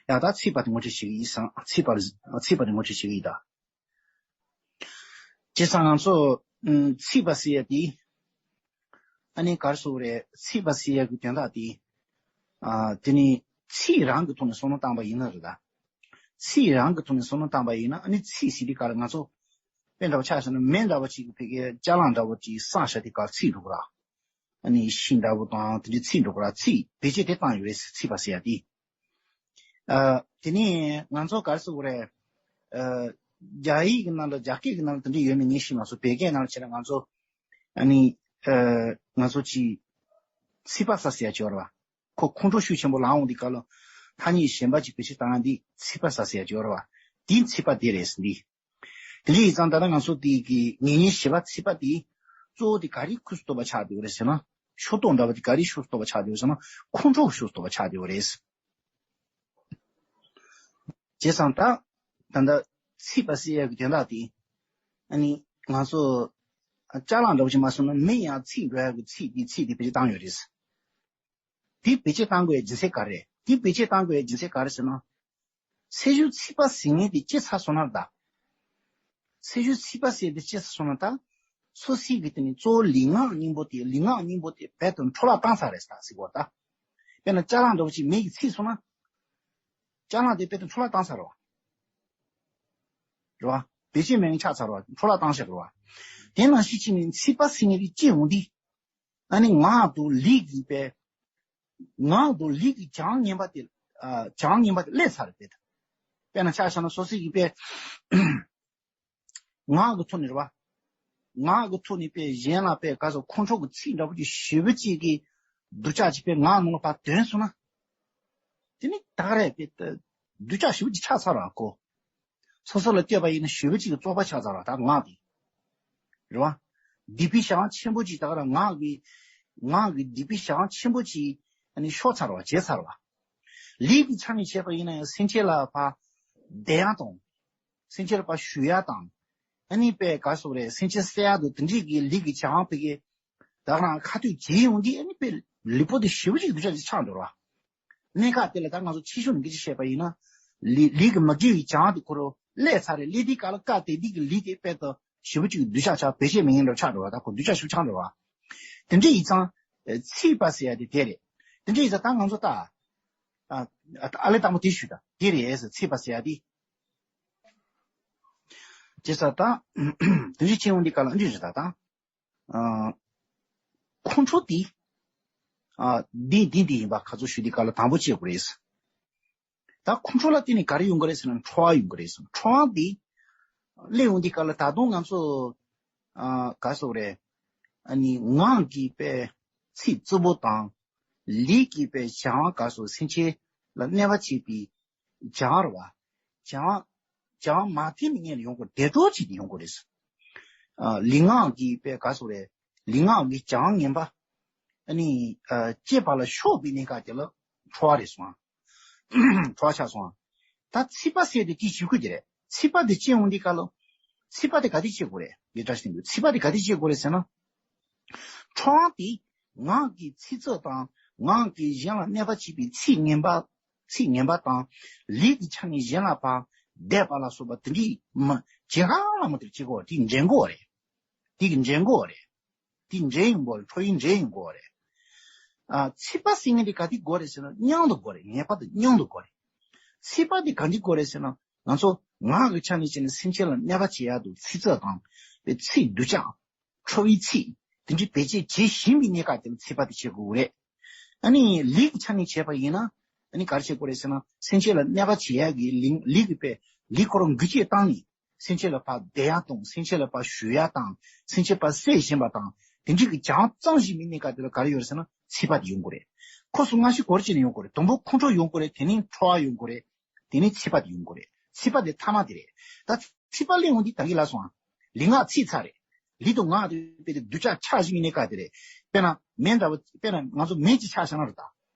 ཡང་ད་ཚིག་པ་དེ་ངོ་སྤྲོད་བྱེད་ཀྱི་ཡིན་སམ། ཚིག་པ་ལ་ཚིག་པ་དེ་ངོ་སྤྲོད་བྱེད་ཀྱི་ཡིན་ད། བྱས་ཙང་ང་ཚོ་ཨུམ་ཚིག་པ་ཟེར་ཡ་དེ། ཨ་ནི་ག་རེ་ཟེར་དགོས་རེད། ཚིག་པ་ཟེར་ཡ་གི་དོན་དག་དེ། ཨ་དེ་ནི་ཚིག་རང་གི་ཐོག་ནས་བསམ་བློ་བཏང་པ་ཡིན་ན་རེད་ད། ཚིག་རང་གི་ཐོག་ནས་བསམ་བློ་བཏང་པ་ཡིན་ན་ཨ་ནི་ཚིག་ཟེར་དུས་ག་ལ་ང་ཚོ། དཔེ་འདྲ་བ་ཆ་བཞག་ན་མེ་འདྲ་བ་ཅིག་གི་ཕ་གིའི་ཅ་ལག་འདྲ་བ་ཅིག་བསྲེགས་བཞག་དུས་ག་ཚིག་འགྲོ་གི་ར། ཨ་ནི་ཤིང་འདྲ་བོ་དང་དེ་འདྲའི་ཚིག་འགྲོ་གི་ར། ཚིག་བེད་སྤྱོད་དེ་བཏང་ཡོད་རེད། ཚིག་པ་ཟེར་ཡ་དེ། ཨ་དེ་ནས་ང་ཚོ་ག་རེ་ཟེར་དགོས་རེད། ཨ་རྒྱ་ཡིག་གི་ནང་ལ་རྒྱ་སྐད་ཀྱི་ནང་ལ་དེ་འདྲ་ཡོད་མེད་ངས་ཤེས་མ་སོང་། བོད་སྐད་ནང་ལ་བྱས་ན་ང་ཚོ་ཨ་ནི་ཨ་ང་ཚོ་ཅིག་ཚིག་པ་ཟ་ཟེར་ཡ་ཅིག་ཡོད་རེད་བ། ཁོ་ཁོང་ཁྲོ་ཤུགས་ཆེན་པོ་ལངས་འོང་དུས་སྐབས་ལ་ཐ་སྙད་གཞན་པ་ཅིག་བེད་སྤྱོད་བཏང་ཡ་འདི་ཚིག་པ་ཟ་ཟེར་ཡ་ཅིག་ཡོད་རེད་བ། འདི་ཚིག་པ་དེ་རེད་འདི། དེ་འདྲ་ཡིན་ཙང་ད་ལྟ་ང་ཚོ་འདི་གི་ཉིན་ནི་བཞི་པ་ཚིག་པ་དེ་གཙོ་བོ་དེ་ག་རེའི་ཁུངས་སུ་གཏོགས་པ་ཆགས་བསྡད་ཡོད་རེད་ཟེར་ན། ཕྱོགས་གཏོགས་འདྲ་བ་དེ་ག་རེའི་ཕྱོགས་སུ་གཏོགས་པ་ཆགས་བསྡད་ཡོད་ཟེར་ན་ཁོང་ཁྲོ་ཕྱོགས་སུ་གཏོགས་པ་ཆགས་བསྡད་ཡོད་རེད། བྱས་ཙང་ད་ད་ལྟ་ཚིག་པ་ཟེར་ཡག་གི་དོན་དག་དེ་ཨ་ནི་ང་ཚོ་ཅ་ལག་འདྲ་བོ་ཅིག་མ་སོང་ན་མེ་ཡང་ཚིག་འགྲོ་ཡག་གི་ཚིག་དེ་ཚིག་དེ་བེད་སྤྱོད་བཏང་ཡོད་རེད། དེ་བེད་སྤྱོད་བཏང་དགོས་ཡག་རྒྱུ་མཚན་ག་རེ། དེ་བེད་སྤྱོད་བཏང་དགོས་ཡག་རྒྱུ་མཚན་ག་རེ་ཟེར་ན། ཚེས་བཅུ་ཚིག་པ་ཟེར་མཁན་དེ་སྐྱེས་ཚར་སོང་ན་ད། ཚེས་བཅུ་ཚིག་པ་ཟེར་དེ་སྐྱེས་ཚར་སོང་ན་ད། སོ་སོའི་གི་དེ་ནི་གཙོ་བོ་ལུས་ངག་གཉིས་པོ་དེ་ལུས་ངག་གཉིས་པོ་དེ་རྦད་དེ་འཕྲོ་བརླག་བཏང་ཚར་རེད་ད་ཟེར་གོ་ད། དཔེར་ན་ཅ་ལག་འདྲ་བོ་ཅིག་མེ་གིས་ཚིག་སོང་ན། ཅ་ལག་དེ་རྦད་དེ་འཕྲོ་བརླག་བཏང་ཚར་རེད་བ། རེད་བ། བེད་སྤྱོད་མེད་མཁན་ཆགས་ཚར་བ། འཕྲོ་བརླག་བཏང་ཤག་རེད་བ། དེ་ནང་བཞིན་བྱས་ནས་ཚིག་པ་ཟེར་མཁན་དེ་སྐྱེས་འོང་དུས། ཨ་ནི་ངག་དང་ལུས་ཀྱི་པའི། ངག་དང་ལུས་ཀྱི་བྱ་བ་ངན་པ་དེ། ཨ་བྱ་བ་ངན་པ་དེ་སླེབས་ཚར་རེད་དེ། དཔེར་ན་ཆ་བཞག་ན་སོ་སོ་ཡི་པའི། ངག་གི་ཐོག་ནས་རེད་བ། ངག་གི་ཐོག་ནས་པས་གཞན་ལ་པས་ག་སོ་ཁོང་ཁྲོ་གི་ཚིག་འདྲ་པོ་ཅིག་ཞེ་པོ་ཅིག་གི་སྡུག་ཅག་ཅིག་པས་ངག་ནང་ལ་ཕར་དོན་སོང་ན། དེ་ནི་ད་ག་རེ་པས་སྡུག་ཅག་ཞེ་པོ་ཅིག་ཆགས་ཚར་བ་ཁོ། སོ་སོ་ལ་བལྟས་པ་ཡིན་ན་ཞེ་པོ་ཅིག་གི་བཙོག་པ་ཆགས་ཚར་བ་ད་ངག་དེ། རེད་བ། སྡིག་པའི་གཞང་ཆེན་པོ་ཅིག་ད་ག་ར་ངག་གི། ངག་གི་སྡིག་པའི་གཞང་ཆེན་པོ་ཅིག་ཨ་ནི་ཤོར་ཚར་བ་བརྗེད་ཚར་བ། ལུས་ཀྱི་ཆ་ནས་བྱས་པ་ཡིན་ན་ཡང་སེམས་ཅན་ལ་ཕར་བདེ་ཡག་དང་། སེམས་ཅན་ལ་ཕར་ཞུ་ཡག་དང་། ཨ་ནི་པས་ག་སོགས་རེད་སེམས་ཅན་བསད་ཡག་དང་དེ་འདྲས་ཀྱི་ལུས་ཀྱི་གཞང་ཕ་གི། ད་ག་རང་ཁ་ཐུག་བྱེད་ཡོང་དུས་ཨ་ནི་པས་ལུས་པོ་དེ་ཞེ་པོ་ཅིག་སྡུག་ཅག་ཅིག་ཆགས་འགྲོ་བ། གནད་འགག་དེ་ལ་ད་ང་ཚོ་ཕྱི་ཤུགས་ནས་སྐད་ཆ་བཤད་པ་ཡིན་ན། ལི་ལི་གི་མ་གི་ཡི་བྱང་དེ་ཁོ་རོ་ཀླད་ཚར་རེད་ཀླད་དེ་ག་ལ་ཀ་དེ་དེ་གི་ལི་དེ་དཔེ་ད་ཞེ་པོ་ཅིག་སྡུག་ཅག་ཆགས་བེད་སྤྱད་མི་ཉན་འགྲོ་ཆགས་འགྲོ་བ་ད་ཁོ་སྡུག་ཅག་ཞུ་ཆགས་འགྲོ་བ། དེ་འདྲ་ཡིན་ཙང་། ཚིག་པ་ཟེར་ཡ་དེ་དེ་རེད། དེ་འདྲ་ཡིན་ཙང་ད་ང་ཚོ་ད། ཨ་ཨ་ལེ་དང་པོ་དེ་ཞུ་ད་དེ་རེད་ཟེར་ཚིག་པ་ཟེར་ཡ་དེ། ཅེས་ད། དེ་འདྲ་ཆེ་འོང་དེ་ག་ལ་འདྲི་ཞུ་ད་ད། ཁོང་ཁྲོ་དེ། འདི་འདི་འདི་ཡིན་པ་ཁ་ཚོ་ཞུ་དེ་ག་ལ་དང་པོ་བྱེད་དགོས་རེད། ད་ཁོང་ཁྲོ་ལ་བརྟེན་ནས་ག་རེ་ཡོང་གི་རེད་ཟེར་ན་ཁྲོ་བ་ཡོང་གི་རེད་ཟེར། ཁྲོ་བ་འདི་སླེབས་ཡོང་དེ་ག་ལ་ད་དུང་ང་ཚོ་ག་སོགས་རེད། ཨ་ནི་ངག་གི་པའི་ཚིག་རྩུབ་པོ་དང་ལུས་ཀྱི་པའི་བྱང་ག་སོགས་སེམས་ཅན་ལ་གནོད་པ་བྱེད་པའི་བྱང་ར་བ། བྱང་བྱང་མ་མཐུན་པའི་ངང་ལ་ཡོང་དགོས་བདེ་འགྲོ་བྱེད་དེ་ཡོང་དགོས་རེད། ལུས་ངག་གི་པའི་ག་སོགས་རེད། ལུས་ངག་གི་བྱང་ངན་པ། ཨ་ནི་སྐྱེས་པ་ལ་ཤོག་པའི་གནས་སྐབས་དེ་ལ་ཁྲོ་བ་རེད་སོང་། ཁྲོ་བ་ཆགས་སོང་། ད་ཚིག་པ་ཟེར་དེ་དེའི་ཞུ་སྐུལ་དེ་རེད། ཚིག་པ་དེ་སྐྱེ་འོང་དེ་ག་ལ། ཚིག་པ་དེ་ག་དེ་སྐྱེ་དགོས་རེད་ལས་བཀྲ་ཤིས་དེ་ཚིག་པ་དེ་ག་དེ་སྐྱེ་དགོས་རེད་ཟེར་ན། ཁྲོ་བ་དེ་ངག་གི་ཚིག་རྩུབ་དང་ངག་གི་གཞན་ལ་གནོད་པ་བྱེད་པའི་ཚིག་ངན་པ། ཚིག་ངན་པ་དང་ལུས་ཀྱི་ཆ་ནས་གཞན་ལ་ཕར་བསྡད་པ་ལ་སོགས་པ་དེ་འདྲའི་མ་ཇེ་གང་ལ་མ་དེར་བྱེད་དགོས་དེ་འདྲེན་དགོས་རེད། དེ་གི་འདྲེན་དགོས་རེད། དེ་འདྲེན་ཡོང་དགོས་རེད་ཁྲོ་བའི་འདྲེན་ཡོང་དགོས་རེད། ཨ་ཚིག་པ་ཟེར་མཁན་དེ་ག་དེ་དགོས་རེད་ཟེར་ན་མཉམ་དུ་དགོས་རེད་ངེས་པར་དུ་མཉམ་དུ་དགོས་རེད། ཚིག་པ་དེ་ག་འདྲ་དགོས་རེད་ཟེར་ན་ང་ཚོ་ངག་གི་ཆ་ནས་བྱས་ན་སེམས་ཅན་ལ་གནོད་པ་བྱེད་ཡག་ཏུ་ཚིག་རྩུབ་དང་པའི་ཚིག་སྡུག་ཅག་ཁྲོ་བའི་ཚིག་དེ་འདྲའི་བེད་སྤྱོད་བྱེད་བཞིན་པའི་གནས་སྐབས་དེ་ལ་ཚིག་པ་དེ་བྱེད་དགོས་རེད། ཨ་ནི་ལུས་ཀྱི་ཆ་ནས་བྱས་པ་ཡིན་ན་ཨ་ནི་ག་རེ་བྱེད་དགོས་རེད་ཟེར་ན་སེམས་ཅན་ལ་གནོད་པ་བྱེད་ཡག་གི་ལུས་ལུས་ཀྱི་པའི་ལུས་ཁོ་རང་འགུལ་སྐྱོད་བཏང་ནས་སེམས་ཅན་ལ་ཕར་བསྡད་ཡག་དང་སེམས་ཅན་ལ་ཕར་ཞུ་ཡག་དང་སེམས་ཅན་ཕར་བསད་བཞིན་པ་དང་དེ་འདྲའི་གི་བྱང་གཙང་ཞིག་མི་གནས་སྐབས་དེ་ལ་ག་རེ་ཡོད་རེད་ཟེར་ན་ཚིག་པ་དེ་ཡོང་དགོས་རེད། ཁོ་སོ་སྔ་ཕྱི་སྐོར་ཅིག་ནས་ཡོང་དགོས་རེད། དང་པོ་ཁོང་ཁྲོ་ཡོང་དགོས་རེད། དེ་ནས་ཁྲོ་བ་ཡོང་དགོས་རེད། དེ་ནས་ཚིག་པ་དེ་ཡོང་དགོས་རེད། ཚིག་པ་དེ་ཐ་མ་དེ་རེད། ད་ཚིག་པ་གླེང་འོང་དུས་ད་གིན་ལབ་སོང་ཨ། ལུས་ངག་ཚིག་ཚར་རེད། ལུས་དང་ངག་དེ་དཔེ་དེ་སྡུག་ཅག་ཆགས་བཞིན་པའི་གནས་སྐབས་དེ་རེད། དཔེར་ན་མེ་འདྲ་བོ་དཔེར་ན་ང་ཚོ་མེ་གཅིག་ཆགས་བཞག་ན་རེད་ད།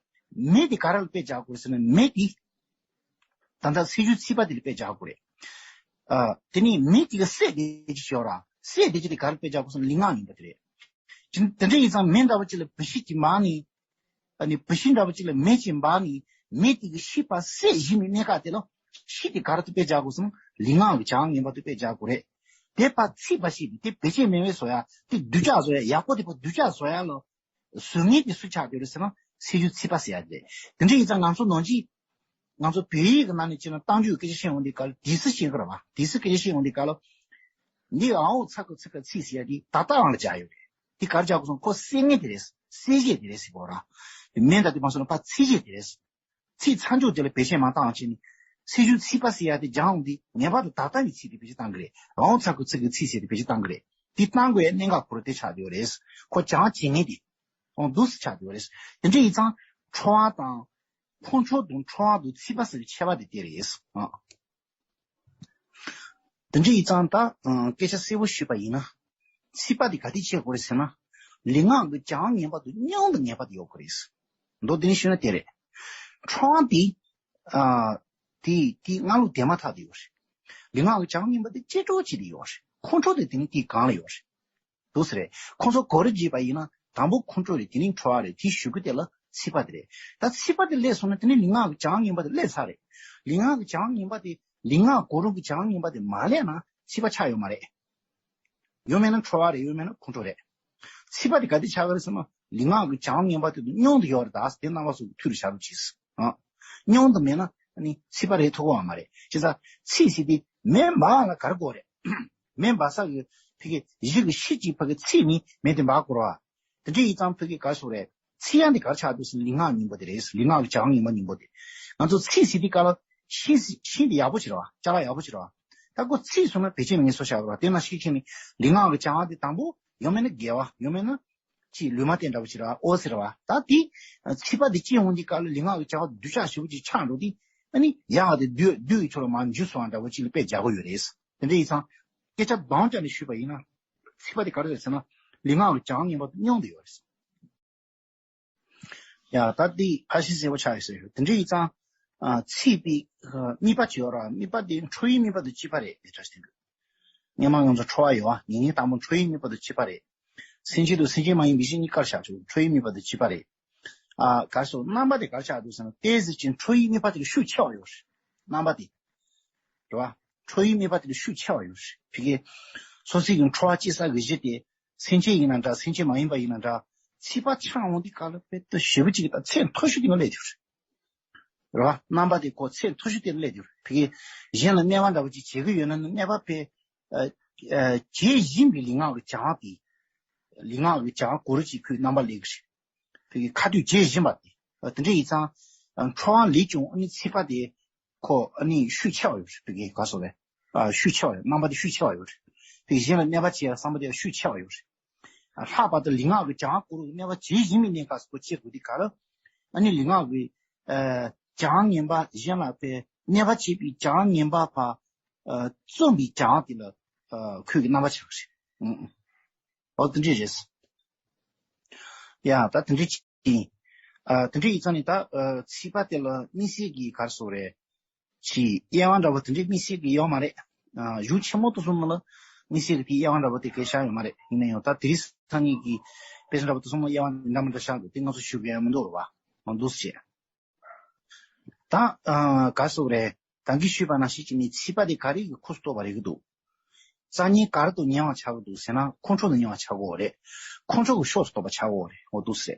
མེ་དེ་ག་རེ་ལ་དཔེ་བཞག་དགོས་རེད་ཟེར་ན་མེ་དེ། ད་ལྟ་ཚིག་སྡུད་ཚིག་པ་དེ་ལ་དཔེ་བཞག་དགོས་རེད། ཨ། དེ་ནས་མེ་དེ་གི་སྲེག་བསྡད་ཀྱི་ཤོག་ར། སྲེག་བསྡད་ཀྱི་དེ་ག་རེ་དཔེ་བཞག་དགོས་ཟེར་ན་ལུས་ངག་ཡིན་པ་དེ་རེད། དེ་འདྲ་ཡིན་ཙང་མེ་འདྲ་བོ་གཅིག་ལ་བུ་ཤི་གཅིག་འབར་ནས། ཨ་ནི་བུ་ཤི་འདྲ་བོ་གཅིག་ལ་མེ་གཅིག་འབར་ནས་མེ་དེ་གི་ཤི་བ་སྲེག་བཞིན་པའི་གནས་སྐབས་དེ་ལ་ཤི་དེ་ག་རེ་དུ་དཔེ་བཞག་དགོས་སམ་ལུས་ངག་གི་བྱ་བ་ངན་པ་དུ་དཔེ་བཞག་དགོས་རེད། དེ་ཕར་ཚིག་པ་ཤི་དེ་བེད་སྤྱད་མེད་པའི་བཟོ་ཡ་དེ་སྡུག་ཅག་བཟོ་ཡ་ཡག་པོ་དེ་ཕར་སྡུག་ཅག་བཟོ་ཡ་ལ་བཟོ་མཁན་དེ་སུ་ཆགས་བསྡད་རེད་ཟེར་ན་ཚིག་སྡུད་ཚིག་པ་ཟེར་ཡ་དེ་རེད། དེ་འདྲ་ཡིན་ཙང་ང་ཚོ་ནང་ཆེན་ང་ཚོ་བོད་ཡིག་གི་ནང་ནས་བྱས་ན་གཏམ་རྒྱུད་སྐད་ཆ་བཤད་འོང་དུས་སྐབས་ལ་དེ་སུ་བཤད་ཀྱི་རེད་བ། དེ་སུ་སྐད་ཆ་བཤད་འོང་དུས་སྐབས་ལ། འདི་ཨའོ་ཚ་ཁུ་ཚི་ཁ་ཚིག་ཟེར་ཡ་དེ་ད་ལྟའང་ལ་སྦྱར་ཡོད་རེད། དེ་གར་སྦྱར་དགོས་སོང་ཁོ་གསེར་ངན་དེ་རེད། གསེར་བཞེས་དེ་རེད་ཟེར་གོ་ར། མེ་འདྲ་དེ་མ་སོང་ན་ཕ་ཚིག་བཞེས་དེ་རེད། ཚིག་ཚ་འཇུག་དེ་ལ་བེད་སྤྱད་མ་བཏང་བ་བྱས་ནས་ཚིག་སྡུད་ཚིག་པ་ཟེར་ཡ་དེ་སྦྱར་འོང་དུས་ངེས་པར་དུ་ད་ལྟ་ཡི་ཚིག་དེ་བེད་སྤྱད་བཏང་གི་རེད། ཨའོ་ཚ་ཁུ་ཚི་ཁ་ཚིག་ཟེར་དེ་བེད་སྤྱད་བཏང་གི་རེད། དེ་བཏང་དགོས་ཡ་གནད་འགག་ཁོ་རང་དེ་ཆགས་བསྡད་ཡོད་རེད། ཁོ་སྦྱང་བྱེད་མཁན་དེ། ཨོ་འདུག་སེ་ཆགས་བསྡད་ཡོད་རེད། དེ་འདྲ་ཡིན་ཙང་ཁྲོ་བ་དང་། ཁོང་ཁྲོ་དང་ཁྲོ་བ་དང་ཚིག་པ་ཟེར་བའི་ཁྱད་པར་དེ་དེ་རེད། ཨ། དེ་འདྲ་ཡིན་ཙང་ད་ཨ་སྐད་ཆ་གསལ་པོ་ཞུས་པ་ཡིན་ན། ཚིག་པ་དེ་ག་དེ་བྱེད་དགོས་རེད་ཟེར་ན། ལུས་ངག་གི་བྱ་བ་ངན་པ་དང་མཉམ་དུ་ངེས་པར་དུ་ཡོད་དགོས་རེད། མདོར་བསྡུས་ནས་ཞུས་ན་དེ་རེད། ཁྲོ་བ་དེ། ཨ། དེ་དེ་སྔ་ལོགས་དེ་མ་ཐག་དེ་ཡོད་རེད། ལུས་ངག་གི་བྱ་བ་ངན་པ་དེ་ཅི་འདྲ་བྱེད་དེ་ཡོད་རེད། ཁོང་ཁྲོ་དེ་དེ་ནི་དེའི་སྒང་ལ་ཡོད་རེད། འདུག་སེ་རེད། ཁོང་ཚོ་གོ་རིམ་བརྗེས་པ་ཡིན་ན་དང་པོ་ཁོང་ཁྲོ་རེད། དེ་ནས་ཁྲོ་བ་རེད། དེའི་གཞུག་གུ་དེ་ལ་ཚིག་པ་དེ་རེད། ད་ཚིག་པ་དེ་སླེབས་སོང་ན་དེ་ནས་ལུས་ངག་གི་བྱ་བ་ངན་པ་དེ་སླེབས་ཚར་རེད། ལུས་ངག་གི་བྱ་བ་ངན་པ་དེ་ལུས་ངག་གོ་རིམ་གྱི་བྱ་བ་ངན་པ་དེ་མ་སླེབས་ན་ཚིག་པ་ཆགས་ཡོད་མ་རེད། ཡོད་མེད་ན་ཁྲོ་བ་རེད། ཡོད་མེད་ན་ཁོང་ཁྲོ་རེད། ཚིག་པ་དེ་ག་དེ་ཆགས་ཀྱི་རེད་ཟེར་ན་ལུས་ངག་གི་བྱ་བ་ངན་པ་དེ་དང་མཉམ་དུ་ཡོད་རེད། ད་དེ་རྣམ་པ་ཚོ་མཐུད་རུ་བཞག་རོགས་གྱིས། ཨ། མཉམ་དུ་མེད་ན་ནི་ཚིག་པ་རེད་ཐུབ་ཀྱི་མ་རེད། བྱས་ཙང་ཚིག་ཟེར་དེ་མེ་འབར་ལ་ག་རེ་དགོས་རེད། མེ་འབར་ས་གི་ཕ་གི་གཞི་གི་ཤི་གཅིག་ཕ་གི་ཚིག་ནི་མེ་དེ་འབར་དགོས་རེད་བ། དེ་འདྲ་ཡིན་ཙང་ཕ་གི་ག་སོགས་རེད། ཚིག་ཡང་དེ་གར་ཆགས་འདུག་ཟེར་ན་ལུས་ངག་སྙིང་པོ་དེ་རེད། ལུས་ངག་གི་བྱ་བ་སྙིང་པོ་སྙིང་པོ་དེ། ང་ཚོ་ཚིག་ཟེར་དུས་སྐབས་ལ་ཤིང་ཤིང་དེ་ཡག་པོ་བྱེད་རོགས། ཅ་ལག་ཡག་པོ་བྱེད་རོགས། ད་ཁོ་ཚིག་སོང་ན་བེད་སྤྱོད་མི་ངན་སོ་བྱ་བ་རེད་བ། དེ་ན་ཤེས་ཆེ་ནི་ལུས་ངག་གི་བྱ་བ་དེ་དང་པོ་ཡོང་མེད་ན་དགེ་བ། ཡོང་མེད་ན་ཅིག་ལུས་མ་བསྟན་འདྲ་བོ་ཅིག་རེད་བ། ཨོ་ཟེར་བ། ད་དེ་ཚིག་པ་དེ་སྐྱེ་འོང་དུས་སྐབས་ལ་ལུས་ངག་གི་བྱ་བ་སྡུག་ཅག་ཞེ་པོ་ཅིག་ཆགས་འགྲོ་དུས། ཨ་ནི་ཡང་དེ་བདུད་བདུད་ཀྱི་ཚོགས་ལ་མར་འཇུ་སོང་བ་འདྲ་བོ་ཅིག་ལ་དཔེ་སྦྱར་གི་ཡོད་རེད། དེ་འདྲ་ཡིན་ཙང་སྐད་ཆ་འདང་བཅག་ནས་ཞུས་པ་ཡིན་ན། ཚིག་པ་དེ་ག་རེ་རེད་ཟེར་ན། ལུས་ངག་གི་བྱ་བ་ངན་པ་དང་མཉམ་དུ་ཡོད་རེད། ཡ་ད་འདི་ཕལ་ཆེར་གསལ་པོ་ཆགས་ཡོད་ཟེར་ཡོད། དེ་འདྲ་ཡིན་ཙང་། ཨ་ཚིག་པའི་ཨ་དམིགས་པ་ཅིག་ཡོད་ར། དམིགས་པ་དེ་འཕྲོ་བའི་དམིགས་པ་དང་གཅིག་པ་རེད་དེ་འདྲ་ཞིག་དེ་འདུག་སྔོན་མ་ང་ཚོ་འཕྲོ་བ་ཡོད་བ། ངེས་ངེས་དང་པོ་འཕྲོ་བའི་དམིགས་པ་དང་གཅིག་པ་རེད། སེམས་ཅན་དང་སེམས་ཅན་མ་ཡིན་པའི་གཞན་གཉིས་ཀར་བཞག་ཆོག་འཕྲོ་བའི་དམིགས་པ་དང་གཅིག་པ་རེད། ཨ་གར་སོགས་རྣམ་པ་དེ་གར་ཆགས་འདུག་ཟེར་ན། ཏོག་ཙམ་ཅིག་འཕྲོ་བའི་དམིགས་པ་དེ་ལས་ཤུགས་ཆེ་བ་ཡོད་རེད། རྣམ་པ་དེ། རེད་བ། འཕྲོ་བའི་དམིགས་པ་དེ་ལས་ཤུགས་ཆེ་བ་ཡོད་རེད། ཕ་གི། སོ་སོའི་གི་འཕྲོ་བ་སྐྱེ་ས་གི་གཞི་དེ། སེམས་ཅན་ཡིན་ན་འདྲ། སེམས་ཅན་མ་ཡིན་པ་ཡིན་ན་འདྲ། ཚིག་པ་ཆགས་འོང་དུས་སྐབས་ལ་དཔེ་ཏོག་ཞེ་པོ་ཅིག་དང་ཚད་མཐོ་ཤོས་དེ་ལ་སླེབས་ཡོད་རེད། རེད་བ། རྣམ་པ་དེ་ཁོ་ཚད་མཐོ་ཤོས་དེ་ལ་སླེབས་ཡོད་རེད། ཕ་གི། གཞན་ལ་གནོད་པ་འདྲ་བོ་ཅིག་བྱེད་ཀྱི་ཡོད་ན་ནི་གནོད་པ་དཔེ། ཨ་ཨ་བྱེད་བཞིན་པའི་ལུས་ངག་གི་བྱ་བ་དེ། ལུས་ངག་གི་བྱ་བ་གོ་རིམ་ཅིག་ཁོའི་རྣམ་པ་སླེབས་ཀྱི་རེད། དེ་གི་ཁ་ཐུག་བྱེད་བཞིན་པ་དེ། དེ་འདྲ་ཡིན་ཙང་། འཕྲོ་བ་ལེགས་ཀྱང་ཨ་ནི་ཚིག་པ་དེ། ཁོ་ཨ་ནི་ཤུགས་ཆེ་བ་ཡོད་རེད། དེ་གི་ག་སོ་བས། ཤུགས་ཆེ་བ་ཡོད། རྣམ་པ་དེ་ཤུགས་ཆེ་བ་ཡོད་རེད། དེ་གཞན་ལ་གནོད་པ་བྱེད་ཡ་བསམ་པ་དེ་ཤུགས་ཆེ་བ་ཡོད་རེད། ལྷག་པར་དུ་ལུས་ངག་གི་བྱ་བ་གོ་རིམ་གནོད་པ་བྱེད་བཞིན་པའི་གནས་སྐབས་སུ་ཁོ་བྱེད་དགོས་དུས་སྐབས་ལ། ཨ་ནི་ལུས་ངག་གི་བྱ་བ་ངན་པ་གཞན་ལ་དཔེ་གནོད་པ་བྱེད་པའི་བྱ་བ་ངན་པ་ཕར་རྩོམ་པའི་བྱ་བ་དེ་ལ་ཁོས་ཀྱི་རྣམ་པ་ཆགས་རེད། འོ་དེ་འདྲས་རེད། ཡ་ད་དེ་འདྲས་ཅིག་ཡིན། ཨ་དེ་འདྲས་ཡིན་ཙང་ནི་ད་ཨ་ཚིག་པ་དེ་ལ་དམིགས་བསལ་གྱི་ག་རེ་ཟེར་དགོས་རེད། ཅིག་དབྱེ་བ་འདྲ་བོ་དེ་འདྲས་དམིགས་བསལ་གྱི་ཡོད་མ་རེད། ཨ་གཞུང་ཆེན་མོ་དེ་ཚོ་ནང་ལ་དམིགས་བསལ་གྱི་དེ་དབྱེ་བ་འདྲ་བོ་དེ་གས་བཞག་ཡོད་མ་རེད། ཡིན་ན་ཡང་ད་དེ་རིང་སང་ཉིན་གྱི་དཔེ་ཆ་འདྲ་བོ་དེ་ཚོ་ནང་དབྱེ་བ་འདྲ་མི་འདྲ་བཞག་འདུག་དེ་ང་ཚོ་ཞུ་གི་ཡོད་མི་འདུག་རེད་བ། འདུག་སེ་བྱས། ད་ཨ་ག་རེ་ཟེར་དགོས་རེད། ད་གིན་ཞུས་པ་ནང་བཞིན་བྱས་ནས་ཚིག་པ་དེ་ག་རེ་གི་ཁོངས་སུ་གཏོགས་པ་རེད་གི་འདུག་རྩ་ཉིད་ག་རེ་དང་ཉེ་བར་ཆགས་ཀྱི་འདུག་ཟེར་ན། ཁོང་ཁྲོ་དང་ཉེ་བར་ཆགས་ཀྱི་ཡོད་རེད། ཁོང་ཁྲོ་གི་ཕྱོགས་སུ་གཏོགས་པ་ཆགས་ཀྱི་ཡོད་རེད། འོ་འདུག་སེ།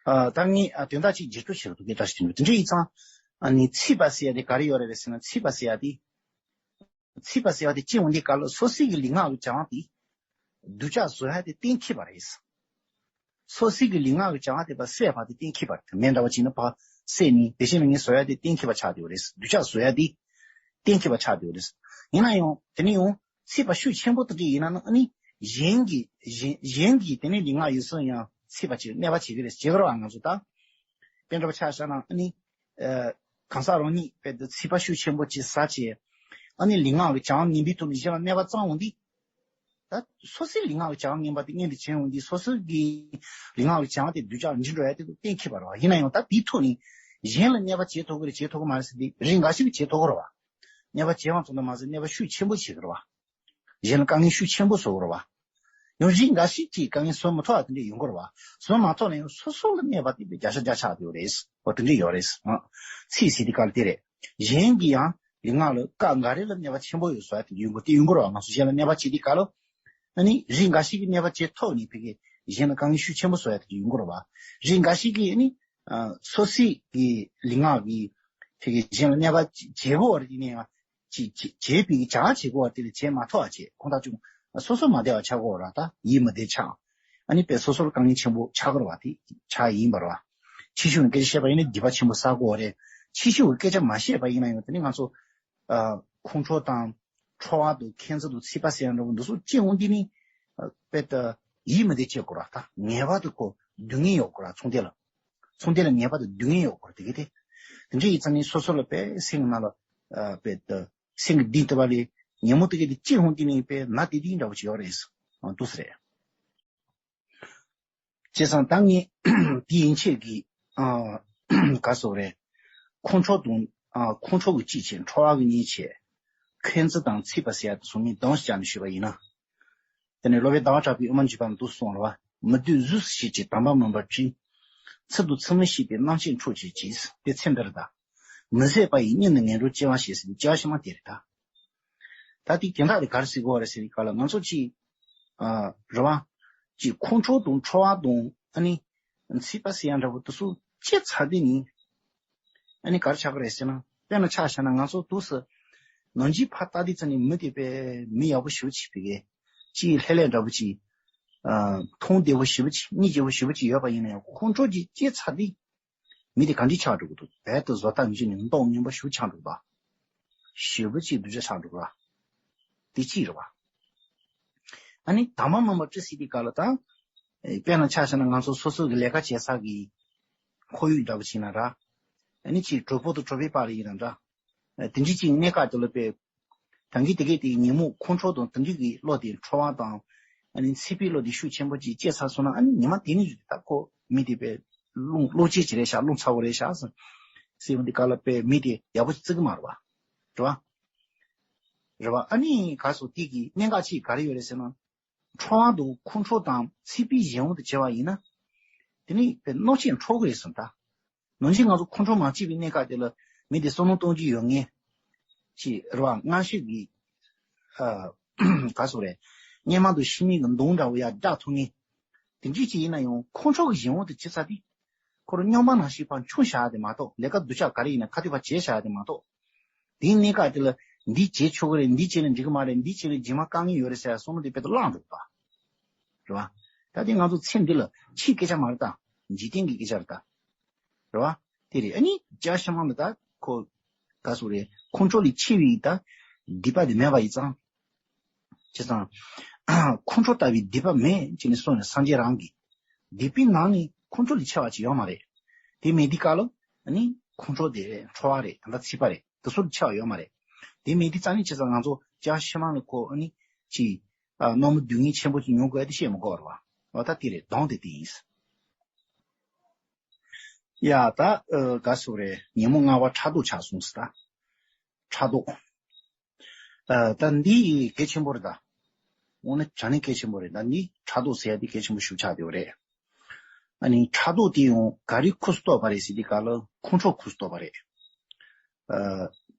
ཨ་ད་ངས་ཨ་དོན་དག་ཅིག་བསྒྱུར་བཅོས་བྱེད་དགོས་ཀྱི་འདྲ་ཞིག་འདུག་དེ་འདྲ་ཡིན་ཙང་། ཨ་ནི་ཚིག་པ་ཟེར་ཡ་དེ་ག་རེ་ཡོད་རེད་ཟེར་ན། ཚིག་པ་ཟེར་ཡ་དེ། ཚིག་པ་ཟེར་བ་དེ་སྐྱེ་འོང་དུས་སྐབས་ལ་སོ་སོའི་གི་ལུས་ངག་གི་བྱ་བ་དེ་སྡུག་ཅག་བཟོ་ཡ་དེ་གཏན་འཁེལ་བ་རེད། སོ་སོའི་གི་ལུས་ངག་གི་བྱ་བ་དེ་ཕར་བསད་པ་དེ་གཏན་འཁེལ་བ་རེད། མེ་འདྲ་བ་ཅིག་ནི་ཕར་བསད་ནས་བེད་སྤྱོད་མི་ངན་བཟོ་ཡ་དེ་གཏན་འཁེལ་བ་ཆགས་བསྡད་ཡོད་རེད། སྡུག་ཅག་བཟོ་ཡ་དེ་གཏན་འཁེལ་བ་ཆགས་བསྡད་ཡོད་རེད། ཡིན་ན་ཡང་དེ་ནས་ཡང་ཚིག་པ་ཤུགས་ཆེན་པོ་དེ་འདྲ་ཡིན་ན་ནི། ཨ་ནི་གཞན་གྱི་གཞན་གཞན་གྱི་དེ་ནས་ལུས་ངག་ཡིད་གསུམ་ཡང་ཚིག་པ་ཅིག་གནོད་པ་བྱེད་ཀྱི་རེད། བྱེད་ཀྱི་རེད་བ། ང་ཚོ་ད་དཔེ་འདྲ་པོ་ཆ་བཞག་ན། ཨ་ནི་ཨ་གང་ཟག་རང་ཉིད་དཔེ་དེ་ཚིག་པ་ཤུགས་ཆེན་པོ་ཅིག་ཟ་བྱས། ཨ་ནི་ལུས་ངག་གི་བྱ་བ་ངན་པའི་ཐོག་ནས་གཞན་ལ་གནོད་པ་བསྩམས་འོང་དུས། ད་སོ་སོའི་ལུས་ངག་གི་བྱ་བ་ངན་པ་དེ་སྔོན་དུ་བྱས་འོང་དུས། སོ་སོའི་གི་ལུས་ངག་གི་བྱ་བ་དེ་སྡུག་ཅག་འགྱུར་འགྲོ་ཡ་དེ་གཏན་འཁེལ་བ་རེད་བ། ཡིན་ན་ཡང་ད་དེའི་ཐོག་ནས་གཞན་ལ་གནོད་པ་བྱེད་ཐུབ་ཀྱི་རེད་བྱེད་ཐུབ་ཀྱི་མ་རེད་ཟེར་དུས་རིགས་འགའ་ཞིག་གིས་བྱེད་ཐུབ་ཀྱི་རེད་བ། གནོད་པ་བྱེད་པ་ཙམ་དུ་མ་ཟད་གནོད་པ་ཤུགས་ཆེན་པོ་བྱེད་ཀྱི་རེད་བ། གཞན་ལ་དཀའ་ངལ་ཤུགས་ཆེན་པོ་བཟོ་གི་རེད་བ། ཡང་རིགས་འགའ་ཞིག་གིས་དཀའ་ངལ་བཟོ་མི་ཐུབ་པ་དེ་འདྲ་ཡོང་གི་རེད་བ། བཟོ་མ་ཐུབ་ན་ཡང་སོ་སོ་ལ་གནོད་པ་དེ་དཔེ་བརྒྱ་ཆ་བརྒྱ་ཆགས་བསྡད་ཡོད་རེད། འོ་དེ་འདྲ་ཡོད་རེད། ཨ་ཚིག་ཟེར་དུས་སྐབས་ལ་དེ་རེད། གཞན་གྱིས་ཡང་ལུས་ངག་ལ་སྐབས་འགའ་རེ་ལ་གནོད་པ་ཆེན་པོ་ཡོད་བཟོ་ཡ་དེ་འདྲ་ཡོང་གི་དེ་ཡོང་གི་རེད་བ། ང་ཚོ་གཞན་ལ་གནོད་པ་བྱེད་དུས་སྐབས་ལ། ཨ་ནི་རིགས་འགའ་ཞིག་གིས་གནོད་པ་བྱེད་ཐུབ་ནས་ཕ་གི་གཞན་ལ་དཀའ་ངལ་ཤུགས་ཆེན་པོ་བཟོ་ཡ་དེ་འདྲ་ཡོང་གི་རེད་བ། རིགས་འགའ་ཞིག་གིས་ཨ་ནི་ཨ་སོ་སོའི་གི་ལུས་ངག་གིས་ཕ་གི་གཞན་ལ་གནོད་པ་བྱེད་དགོས་པ་རེད། ཡིན་ན་ཡང་ཅི་ཅི་བྱེད་པའི་བྱ་བ་བྱེད་དགོས་པ་དེ་ལ་བྱེད་མ་ཐུབ་པ་བྱེད། ཁོང་ཐག་ཆོད། སོ་སོ་མ་བདེ་བ་ཆགས་ཀྱི་ཡོད་རེད་བ། ད་ཡིད་མི་བདེ་ཆགས། ཨ་ནི་དཔེ་སོ་སོ་ལ་དཀའ་ངལ་ཆེན་པོ་ཆགས་ཀྱི་རེད་བ། དེ་ཆགས་ཡིན་པ་རེད་བ། ཕྱི་ཤུགས་ནས་སྐད་ཆ་བཤད་པ་ཡིན་ན་སྡིག་པ་ཆེན་པོ་བསགས་ཀྱི་ཡོད་རེད། ཕྱི་ཤུགས་ཀྱི་སྐད་ཆ་མ་བཤད་པ་ཡིན་ན་ཡང་དེ་ནི་ང་ཚོ་ཨ་ཁོང་ཁྲོ་དང་ཁྲོ་བ་དང་ཁེངས་འཛུགས་དང་ཚིག་པ་ཟེར་ཡ་འདྲ་བོ་འདི་ཚོ་སྐྱེ་འོང་དུས་ནི་ཨ་དཔེ་ད་ཡིད་མི་བདེ་སྐྱེ་དགོས་རེད་བ། ད་ངེས་པར་དུ་ཁོ་སྡུག་བསྔལ་ཡོང་དགོས་རེད་བ། ཚོང་དེ་ལ། ཚོང་དེ་ལ་ངེས་པར་དུ་སྡུག་བསྔལ་ཡོང་དགོས་རེད། དེ་གི་དེ། དེ་འདྲ་ཡིན་ཙང་ནི་སོ་སོ་ལ་དཔེ་སེམས་ནང་ལ་ཨ་དཔེ་ད་སེམས་ཀྱི་གཏིང་དུ་བ་ལས་ཉོན་མོངས་དེ་གི་དེ་སྐྱེ་འོང་དུས་ནི་དཔེ་ན་དེ་དེ་འདྲ་བོ་ཅིག་ཡོད་རེད། ཨ་འདུག་སེ་རེད། བྱས་ཙང་ད་ངས་དེ་ཡན་ཆད་ཀྱི་ཨ་ག་ཟེར་དགོས་རེད། ཁོང་ཁྲོ་དང་ཨ་ཁོང་ཁྲོ་གི་སྐྱེད་བྱེད། ཁྲོ་བ་གི་ཉེས་བྱས། ཁེངས་འཛུགས་དང་ཚིག་པ་ཟེར་ཡ་དེ་ཚོ་ངས་གདངས་སུ་བཅར་ནས་ཞུས་པ་ཡིན་ན། དེ་ནས་སློབ་དཔོན་ཟླ་བ་གྲགས་པས་དབུ་མ་འཇུག་པ་ནང་དུ་གསུངས་རེད་བ། མི་སྡོད་གཟུགས་སུ་ཤེས་ཀྱི་དམ་པ་མིན་པར་གྲུབ། ཚུལ་དང་ཚུལ་མིན་ཤེས་པའི་རྣམ་ཤེས་འཕྲོག་བྱེད་ཅིང་། དེ་ཚེ་འདིར་གདའ། མི་བཟད་པ་ཡི་གཉེན་དུ་ངན་འགྲོར་སྐྱེ་བ་ཞེས་ཟེར་ནས་སྐྱེ་བ་ཕྱི་མ་དེར་གདའ། ད་དེ་དེ་འདྲ་དེ་ག་རེ་ཟེར་དགོས་རེད་ཟེར་བའི་སྐབས་ལ་ང་ཚོ་ཅིག་ཨ་རེད་བ། ཅིག་ཁོང་ཁྲོ་དང་ཁྲོ་བ་དང་ཨ་ནི་ཚིག་པ་ཟེར་ཡ་འདྲ་བོ་དེ་ཚོ་སྐྱེས་ཚར་དུས་ནི། ཨ་ནི་ག་རེ་ཆགས་ཀྱི་རེད་ཟེར་ན། དཔེར་ན་ཆ་བཞག་ན་ང་ཚོ་འདུག་སེ་ནམ་རྒྱུན་ཕར་ལྟ་དུས་ཙམ་ནས་མི་དེ་དཔེ་མི་ཡག་པོ་ཞེ་པོ་ཅིག་ཕ་གི་ཅིག་ལྷོད་ལྷོད་འདྲ་བོ་ཅིག་ཨ་མཐོང་བདེ་བོ་ཞེ་པོ་ཅིག་གཉིད་སྐྱིད་པོ་ཞེ་པོ་ཅིག་ཡོད་པ་ཡིན་ན་ཡང་ཁོང་ཁྲོ་ཅིག་སྐྱེས་ཚར་དུས། མི་དེ་ག་འདྲ་ཆགས་འགྲོ་གི་འདུག་རྦད་དེ་བཟོ་ལྟ་ངན་ནས་མདོག་ངན་པ་ཞེ་པོ་ཆགས་འགྲོ་གི་འདུག་ཞེ་པོ་ཅིག་སྡུག་ཅག་ཆགས་འགྲོ་གི་རེད་བ། དེ་གཅིག་རེད་བ། ཨ་ནི་དང་པོ་མ་མ་བྲི་ཟེར་དུས་སྐབས་ལ་ད། དཔེར་ན་ཆ་བཞག་ན་ང་ཚོ་སོ་སོ་གི་ལས་ཀ་བྱེད་ས་གི་ཁོར་ཡུག་འདྲ་པོ་ཞིག་ཡིན་ན་འདྲ། ཨ་ནི་ཅིག་གྲོད་ཁོག་དང་གྲོད་པའི་བར་ཡིན་ན་འདྲ། དེ་འདྲའི་ཅིག་གནས་སྐབས་དེ་ལ་དཔེ། ད་གིན་དེ་གས་དེ་ཉིན་མོ་ཁོང་ཁྲོ་དང་དེ་འདྲའི་གི་བློ་དེ་ཁྲོ་བ་དང་། ཨ་ནི་འཚིག་པའི་བློ་དེ་ཤུགས་ཆེན་པོ་ཅིག་སྐྱེས་ཚར་སོང་ན། ཨ་ནི་ཉི་མ་དེ་ནས་བཟུང་སྟེ་ད་ཁོ་མི་དེ་དཔེ་རླུང་གློ་བྱེད་ཅིག་རེད་ཤག་རླུང་ཚ་བོ་རེད་ཤག་ཟེར། ཟེར་བ་འདི་ག་ལ་དཔེ་མི་དེ་ཡག་པོ་ཅིག་བརྩི་གི་མ་རེད་བ། རེད་བ། རེད་བ། ཨ་ནི་ག་སོ་དེ་གི་གནད་འགག་ཅིག་ག་རེ་ཡོད་རེད་ཟེར་ན། ཁྲོ་བ་དང་ཁོང་ཁྲོ་དང་འཚིག་པའི་གཞན་དབང་དུ་བྱས་པ་ཡིན་ན། དེ་ནི་དཔེ་གནོད་སྐྱེལ་འཕྲོག་གི་རེད་ཟེར་ད། ནང་བཞིན་ང་ཚོ་ཁོང་ཁྲོ་མ་སྐྱེས་པའི་གནས་སྐབས་དེ་ལ་མི་དེ་བསམ་བློ་གཏོང་རྒྱུ་ཡོད་ངེས། ཅེས་རེད་བ། སྔ་ཕྱི་གི། ཨ། ག་སོ་རེད། སྔོན་མ་དང་ཕྱི་མའི་གི་མདུང་འདྲ་བོ་ཡར་བསྒྲགས་ཐུབ་ངེས། དེ་འདྲ་ཅིག་ཡིན་ན་ཡང་ཁོང་ཁྲོ་གི་གཞན་དབང་དུ་བྱེད་ས་དེ། ཁོ་རང་སྨྱོན་པ་ནང་བཞིན་ཕར་མཆོང་བཞག་ཡ་དེ་མ་གཏོགས། ལས་ཀ་སྡུག་ཅག་ག་རེ་ཡིན་ན་ཁ་ཐུག་ཕར་བྱས་བཞག་ཡ་དེ་མ་གཏོགས། དེའི་གནས་སྐབས་དེ་ལ་འདི་བྱེད་ཆོག་གི་རེད། འདི་བྱས་ན་འགྲིག་གི་མ་རེད། འདི་བྱས་ན་རྗེས་མ་དཀའ་ངལ་ཡོད་རེད་ཟེར་བསམ་བློ་དེ་དཔེ་དེ་བླངས་འགྲོ་གི་རེད་བ། རེད་བ། ད་དེ་ང་ཚོ་ཚེ་འདི་ལ་ཕྱིའི་སྐད་ཆ་མ་རེད་ད། འཇིག་རྟེན་གྱི་སྐད་ཆ་རེད་ད། རེད་བ། དེ་རེད། ཨ་ནི་བྱ་ཕྱི་མ་ལ་ད་ཁོ། ག་སོ་རེད། ཁོང་ཁྲོ་ལས་ཆེ་བའི་ད་སྡིག་པ་དེ་མེད་པ་ཡིན་ཙང་། བྱས་ཙང་། ཁོང་ཁྲོ་ལྟ་བུའི་སྡིག་པ་མེད་ཅེས་ནས་གསུངས་ནས་སངས་རྒྱས་རང་གིས། སྡིག་པའི་ནང་ནས་ཁོང་ཁྲོ་ལས་ཆེ་བ་ཅིག་ཡོད་མ་རེད། དེ་མེད་དུས་སྐབས་ལ་ཨ་ནི་ཁོང་ཁྲོ་དེ་ཁྲོ་བ་རེད། ད་ལྟ་འཚིག་པ་རེད། དེ་ཚོ་ལས་ཆེ་བ་ཡོད་མ་རེད། དེ་མེད་དུས་རྩ་ནས་བྱས་ཙང་ང་ཚོ་བྱ་ཕྱི་མ་ལ་ཁོ་ཨ་ནི་ཅིག་ཨ། རྣམ་སྨིན་སྡུག་བསྔལ་ཆེན་པོ་ཅིག་མྱོང་དགོས་ཡ་དེ་བཤད་མི་དགོས་རེད་བ། འོ་ད་དེ་རེད། དོན་དེ་དེ་ཡིན། ཡ་ད། ཨ། ག་སོ་རེད། ཉིན་མོ་ལྔ་པ་ཕྲག་དོག་ཆགས་སོང་ཟེར་ད། ཕྲག་དོག་ཨ། ད་འདི་གལ་ཆེན་པོ་རེད་ད། དངོས་གནས་དྲང་གནས་གལ་ཆེན་པོ་རེད་ད། འདི་ཕྲག་དོག་ཟེར་ཡ་དེ་གལ་ཆེན་པོ་ཞིག་ཆགས་བསྡད་ཡོད་རེད། ཨ་ནི་ཕྲག་དོག་དེ་ཡང་ག་རེ་ཁུ་སུ་གཏོགས་པ་རེད་ཟེར་དུས་སྐབས་ལ་ཁོང་ཁྲོ་ཁུ་སུ་གཏོགས་པ་རེད། ཨ།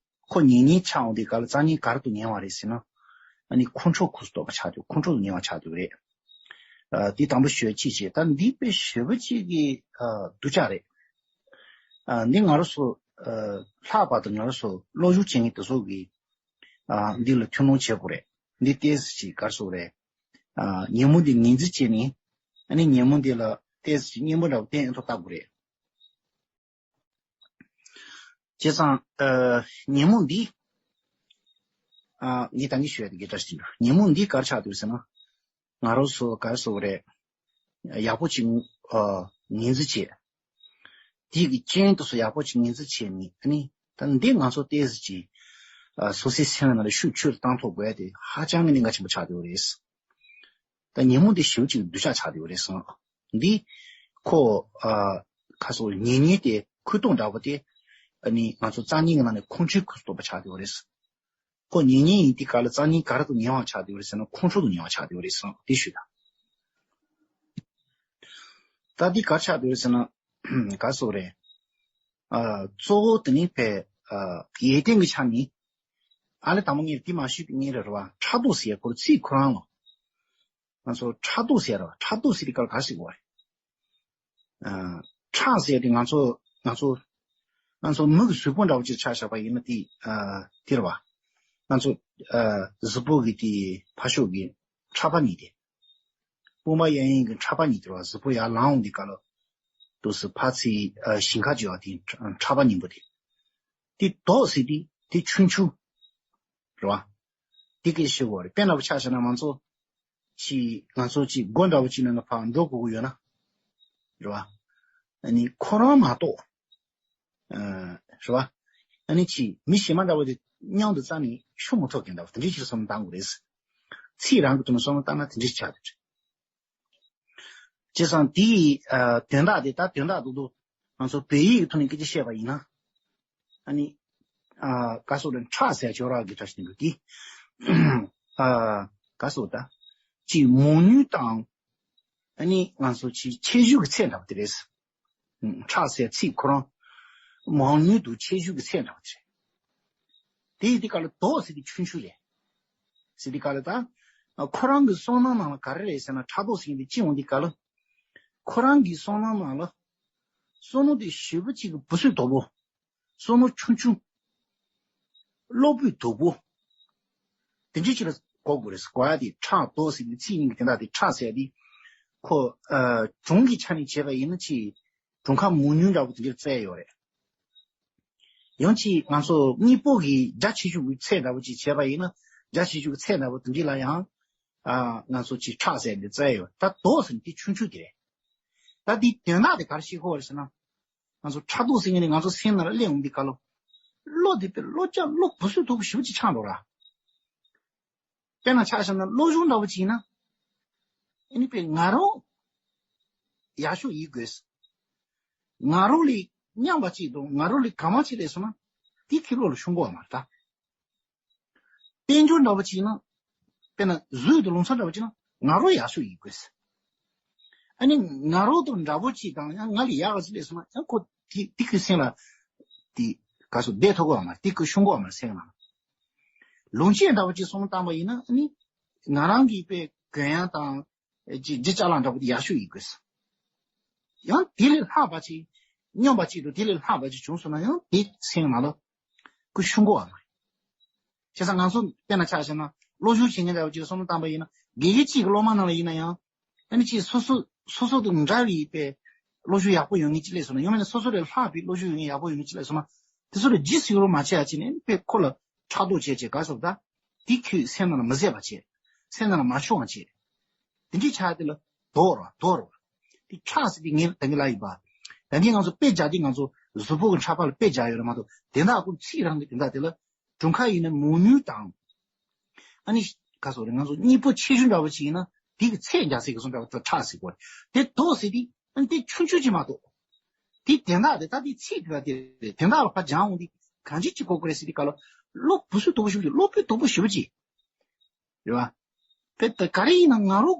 ཁོ་ཉེ་ཉེ་ཆགས་འོང་དུས་སྐབས་ལ་རྩ་ཉེ་ག་རེ་དུ་ཉེ་བ་རེད་ཟེར་ན། ཨ་ནི་ཁོང་ཁྲོ་ཁུ་སུ་གཏོགས་པ་ཆགས་འདུག་ཁོང་ཁྲོ་ཉེ་བ་ཆགས་འདུག་རེད། ཨ། དེ་དང་པོ་ཞུ་ཅིག་བྱས། ད་འདི་དཔེ་ཞེ་པོ་ཅིག་གི། ཨ། སྡུག་ཅག་རེད། ཨ། འདི་ང་རང་ཚོ། ཨ། ལྷག་པར་དུ་ང་རང་ཚོ་སློབ་སྦྱོང་བྱེད་མཁན་དེ་ཚོ་གིས། ཨ། འདི་ལ་ཐུགས་སྣང་བྱེད་དགོས་རེད། འདི་ཏོག་ཙམ་ཅིག་ག་རེ་ཟེར་དགོས་རེད། ཨ། ཉིན་མོ་འདི་ངོས་འཛིན་བྱས་ནས། ཨ་ནི་ཉིན་མོ་འདི་ལ་ཏོག་ཙམ་ཅིག་སྙན་པོ་འདྲ་པོ་བསྟན་ཐོག་བལྟ་དགོས་རེད། བྱས་ཙང་། ཨ། ཉིན་མོ་འདི། ཨ། ངས་ད་གིན་ཞུ་ཡ་དེ་གའི་འདྲ་ཞིག་འདུག་ཉིན་མོ་འདི་ག་རེ་ཆགས་འདུག་ཟེར་ན། ང་རང་ཚོ་ག་རེ་ཟེར་དགོས་རེད། ཡག་པོ་ཅིག་ཨ། ངོས་འཛིན་བྱས། དེ་གི་རྐྱེན་དེ་ཚོ་ཡག་པོ་ཅིག་ངོས་འཛིན་བྱས་ནས། ཨ་ནི་ད་འདི་ང་ཚོ་ཏོག་ཙམ་ཅིག་ཨ། སོ་སོའི་སེམས་ནང་ལ་ཤུགས་ཆེ་རུ་བཏང་ཐུབ་དགོས་ཡ་དེ་ཧ་ཅང་གི་གནད་འགག་ཆེན་པོ་ཆགས་བསྡད་ཡོད་རེད། ད་ཉིན་མོ་འདི་ཞེ་པོ་ཅིག་སྡུག་ཅག་ཆགས་བསྡད་ཡོད་རེད་ཟེར། འདི་ཁོ། ཨ། ག་རེ་ཟེར། ཉེ་ཉེ་དེ་ཁུ་སྟོང་འདྲ་པོ་དེ། ཨ་ནི་ང་ཚོ་རྩ་ཉེ་གི་ནང་ནས་ཁོང་ཁྲོའི་ཁུ་སུ་གཏོགས་པ་ཆགས་བསྡད་ཡོད་རེད། ཁོ་ཉེ་ཉེ་ཡིན་དུས་སྐབས་ལ་རྩ་ཉེ་ག་རེ་དང་ཉེ་བ་ཆགས་བསྡད་ཡོད་རེད་ཟེར་ན། ཁོང་ཁྲོ་དང་ཉེ་བ་ཆགས་བསྡད་ཡོད་རེད་ཟེར། དེ་ཞུས་དང་། ད་འདི་ག་རེ་ཆགས་བསྡད་ཡོད་རེད་ཟེར་ན། ག་རེ་ཟེར་དགོས་རེད། ཨ། གཙོ་བོ་དེ་ནི་དཔེ། ཨ། ཡོན་ཏན་གྱི་ཆ་ནས། ཨ་ལས་དང་པོ་ངས་དེ་མ་ཞུས་པའི་སྔོན་རེད་བ། ཕྲག་དོག་ཟེར་ཡ་ཁོ་ཚིག་ཁོ་རང་ལ། ང་ཚོ་ཕྲག་དོག་ཟེར་ར། ཕྲག་དོག་ཟེར་དུས་སྐབས་ག་རེ་ཟེར་དགོས་རེད། ཨ། ཕྲག་ཟེར་དེ་ང་ཚོ། ང་ཚོ། ང་ཚོ་མི་གི་གཟུགས་པོ་འདྲ་བོ་ཅིག་ཆ་བཞག་པ་ཡིན་ན་དེ། ཨ། དེ་རེད་བ། ང་ཚོ། ཨ། གཟུགས་པོ་གི་དེ་ཕར་ཕྱོགས་ཀྱི་ཕྲག་པ་གཉིས་དེ། དཔུང་པ་གཡས་གཡོན་གྱི་ཕྲག་པ་གཉིས་དེ་རེད་བ། གཟུགས་པོ་ཡར་ལངས་འོང་དུས་སྐབས་ལ། དུས་སུ་ཕར་ཚིག་ཨ། ཞིང་ཁ་བརྗོད་པ་དེ་ཕྲག་པ་གཉིས་པོ་དེ། དེ་དོག་ཟེར་དེ་དེ་ཆུང་ཆུང་། རེད་བ། དེ་སྐད་ཤེས་དགོས་རེད། དཔེར་ན་ཆ་བཞག་ན་ང་ཚོ་ཅིག་ང་ཚོ་ཅིག་སྒོ་འདྲ་བོ་ཅིག་ནང་ལ་ཕར་འགྲོ་དགོས་ཀྱི་ཡོད་ན། རེད་བ། ཨ་ནི་ཁོ་རང་མ་གཏོགས། ཨ། རེད་བ། ཨ་ནི་ཅིག་མི་གཞན་མ་འདྲ་བོ་དེ་མཉམ་དུ་རྩ་ནས་ཤོང་མི་ཐུབ་མཁན་འདྲ་བོ་དེ་འདྲའི་ཕྱིར་བསམ་བློ་བཏང་དགོས་རེད། ཚིག་རང་གི་ཐོག་ནས་བསམ་བློ་བཏང་ན་དེ་འདྲའི་ཆགས་འདུག་བྱས་ཙང་དེའི། ཨ། དོན་དག་དེ་ད་དོན་དག་ཏུ་ཏུ་ང་ཚོ་བོད་ཡིག་གི་ཐོག་ནས་སྐད་ཆ་བཤད་པ་ཡིན་ན། ཨ་ནི། ཨ། ག་རེ་ཟེར་དགོས་རེད། ཕྲག་ཟེར་ཡ་ཅིག་ཡོད་རེད་བ། གི་ཕྲག་ཟེར་འདུག་དེ། ཨ། ག་རེ་ཟེར་དགོས་རེད། ད་ཅིག་མང་ཉུང་དང་། ཨ་ནི་ང་ཚོ་ཅིག་ཁྱད་གཞི་གི་ཚད་འདྲ་བ་དེ་རེད། ཨ། ཕྲག་ཟེར་ཚིག་ཁོ་རང་མང་ཉུང་དང་ཁྱད་གཞི་གི་ཚད་འདྲ་བ་དེ་རེད། དེ་ཡིན་དུས་སྐབས་ལ་དོག་ཟེར་དེ་ཆུང་ཆུང་རེད། ཟེར་དུས་སྐབས་ལ་ད། ཁོ་རང་གི་བསམ་བློ་ནང་ལ་ག་རེ་རེད་ཟེར་ན། ཕྲག་དོག་ཟེར་མཁན་དེ་ཅི་འོང་དུས་སྐབས་ལ། ཁོ་རང་གི་བསམ་བློ་ནང་ལ། བསམ་བློ་དེ་ཞེ་པོ་ཅིག་གི་འབུ་སྲིན་དོག་པོ། བསམ་བློ་ཆུང་ཆུང་། གློ་བུར་དོག་པོ། དེ་འདྲ་ཅིག་ལ་གོ་དགོས་རེད། གོ་ཡ་དེ་ཕྲག་དོག་ཟེར་དེ་ཚིག་གཉིས་ཀྱི་དོན་དག་དེ། ཕྲག་ཟེར་དེ། ཁོ། ཨ། གྲངས་ཀྱི་ཆ་ནས་བྱས་པ་ཡིན་ན་ཅིག་གྲངས་ཀ་མང་ཉུང་འདྲ་པོ་དེ་འདྲ་བཙལ་ཡོད་རེད། ཡང་ཅིག་ང་ཚོ་དངོས་པོ་གི་རྒྱ་ཆེ་ཤོས་ཀྱི་ཚད་འདྲ་བོ་ཅིག་བྱས་པ་ཡིན་ན། རྒྱ་ཆེ་ཤོས་ཀྱི་ཚད་འདྲ་བོ་དེ་འདྲ་ལ་ཡང་ཨ་ང་ཚོ་ཅིག་ཁྲག་ཟེར་འདི་བཙལ་ཡོད། ད་དོ་ཟེར་ནི་དེ་ཆུང་ཆུང་དེ་རེད། ད་འདི་དོན་དག་དེ་ག་རེ་ཤེས་དགོས་པ་རེད་ཟེར་ན། ང་ཚོ་ཕྲག་དོག་ཟེར་མཁན་ནི་ང་ཚོ་སེམས་ནང་ལ་སླེབས་འོང་དུས་སྐབས་ལ། བློ་དེ་དཔེ་བློ་རྒྱ་བློ་བུ་སུ་དོག་པོ་ཞེ་པོ་ཅིག་ཆགས་འགྲོ་ར། དཔེར་ན་ཆ་བཞག་ན་བློ་སྦྱོང་འདྲ་བོ་ཅིག་ཡིན་ན། ཨ་ནི་དཔེ་ང་རང་ཡག་ཤོས་ཡིན་དགོས། ང་རང་ལས་མཉམ་པ་ཅིག་དང་ང་རང་ལས་གང་མང་ཅིག་སླེབས་སོང་ན། དེ་ཁྱེད་བློ་ལ་ཤོང་གི་ཡོད་མ་རེད་ད། དཔལ་འབྱོར་འདྲ་བོ་ཅིག་ཡིན་ན། དཔེར་ན་བཟོས་དང་ལུང་ཚན་འདྲ་བོ་ཅིག་ཡིན་ན་ང་རང་ཡག་ཤོས་ཡིན་དགོས། ཨ་ནི་ང་རང་དང་འདྲ་བོ་ཅིག་དང་ཡང་ང་ལས་ཡག་ག་ཅིག་སླེབས་སོང་ན་ཡང་ཁོ་དེ་དེ་ཁོའི་སེམས་ལ་དེ་ག་སོ་བསྡད་ཐུབ་ཀྱི་ཡོད་མ་རེད། དེ་ཁོ་ཤོང་གི་ཡོད་མ་རེད་སེམས་ནང་། ལོངས་སྤྱོད་འདྲ་བོ་ཅིག་བསམ་བློ་བཏང་པ་ཡིན་ན་ཨ་ནི་ང་རང་གི་དཔེ་གོན་ཡག་དང་ཅིག་ལྗིད་ཅ་ལག་འདྲ་བོ་དེ་ཡག་ཤོས་ཡིན་དགོས། ཡང་དེ་ལས་ལྷག་པ་ཅིག་སྙོམས་པ་ཅིག་ཏུ་དེ་ལས་ལྷག་པ་ཅིག་བྱུང་སོང་ན་ཡང་དེ་སེམས་ནང་ལ་ཁོ་ཤོང་གི་ཡོད་མ་རེད། བྱས་ཙང་ང་ཚོ་དཔེར་ན་ཆ་བཞག་ན་སློབ་སྦྱོང་བྱེད་མཁན་འདྲ་བོ་ཅིག་བསམ་བློ་བཏང་པ་ཡིན་ན་དགེ་རྒན་གཅིག་གི་སློབ་མ་ནང་ལ་ཡིན་ན་ཡང་། ཨ་ནི་ཅིག་སོ་སོ་སོ་སོ་དང་འདྲ་བའི་དཔེ་སློབ་སྦྱོང་ཡག་པོ་ཡོད་མཁན་ཅིག་སླེབས་སོང་ན། ཡང་མིན་ན་སོ་སོ་ལས་ལྷག་པའི་སློབ་སྦྱོང་ཡོད་མཁན་ཡག་པོ་ཡོད་མཁན་ཅིག་སླེབས་སོང་ན། དེ་ཚོ་ལ་རྗེས་སུ་ཡི་རང་མ་བྱེད་ཡ་ཅིག་ནས་དཔེ་ཁོ་ལ་ཕྲག་དོག་བྱས་བྱས་ག་སོགས་ད། དེ་ཁོའི་སེམས་ནང་ལ་མི་བཟད་པ་བྱས། སེམས་ནང་ལ་མ་ཤོང་བ་བྱས། དེ་འདྲའི་ཆ་དེ་ལ་དོགས་ར་དོགས་ར། དེ་ཁྲག་ཟེར་དེ་ངས་ད་གིན་ལབ་ཡིན་པ། ད་གིན་ང་ཚོ་དཔེ་རྒྱག་དུས་ང་ཚོ་གཟུགས་པོ་གི་ཕྲ་ཕ་ལ་དཔེ་རྒྱག་ཡོད་རེད་མ་གཏོགས་དེ་དག་ཀུན་ཚིག་རང་གི་དེ་དག་དེ་ལ། གྲུ་ཁ་ཡིན་ན་མོ་ནུས་དང་། ཨ་ནི། ག་སོགས་རེད། ང་ཚོ་གཉིས་པོ་ཆེ་ཆུང་འདྲ་བོ་ཅིག་ཡིན་ན་དེ་གི་ཚད་རྒྱག་ས་གི་བཟོ་འདྲ་བོ་དང་ཁྲག་ཟེར་གོ་རེད། དེ་དོགས་ཟེར་དེ་ཨ་ནི་དེ་ཆུང་ཆུང་ཅིག་མ་གཏོགས། དེ་དན་རྟགས་རེད། ད་དེ་ཚིག་དེ་ལ་དེ་རེད། དན་རྟགས་ལ་ཕར་སྦྱང་འོང་དུས་གང་ཅི་ཅིག་གོ་དགོས་རེད་ཟེར་དུས་སྐབས་ལ་བློ་བུ་སུ་དོག་པོ་ཞེ་པོ་ཅིག་བློ་བུ་དོག་པོ་ཞེ་པོ་ཅིག་རེད་བ། དཔེ་ད་ག་རེ་ཡིན་ན་ང་རོ་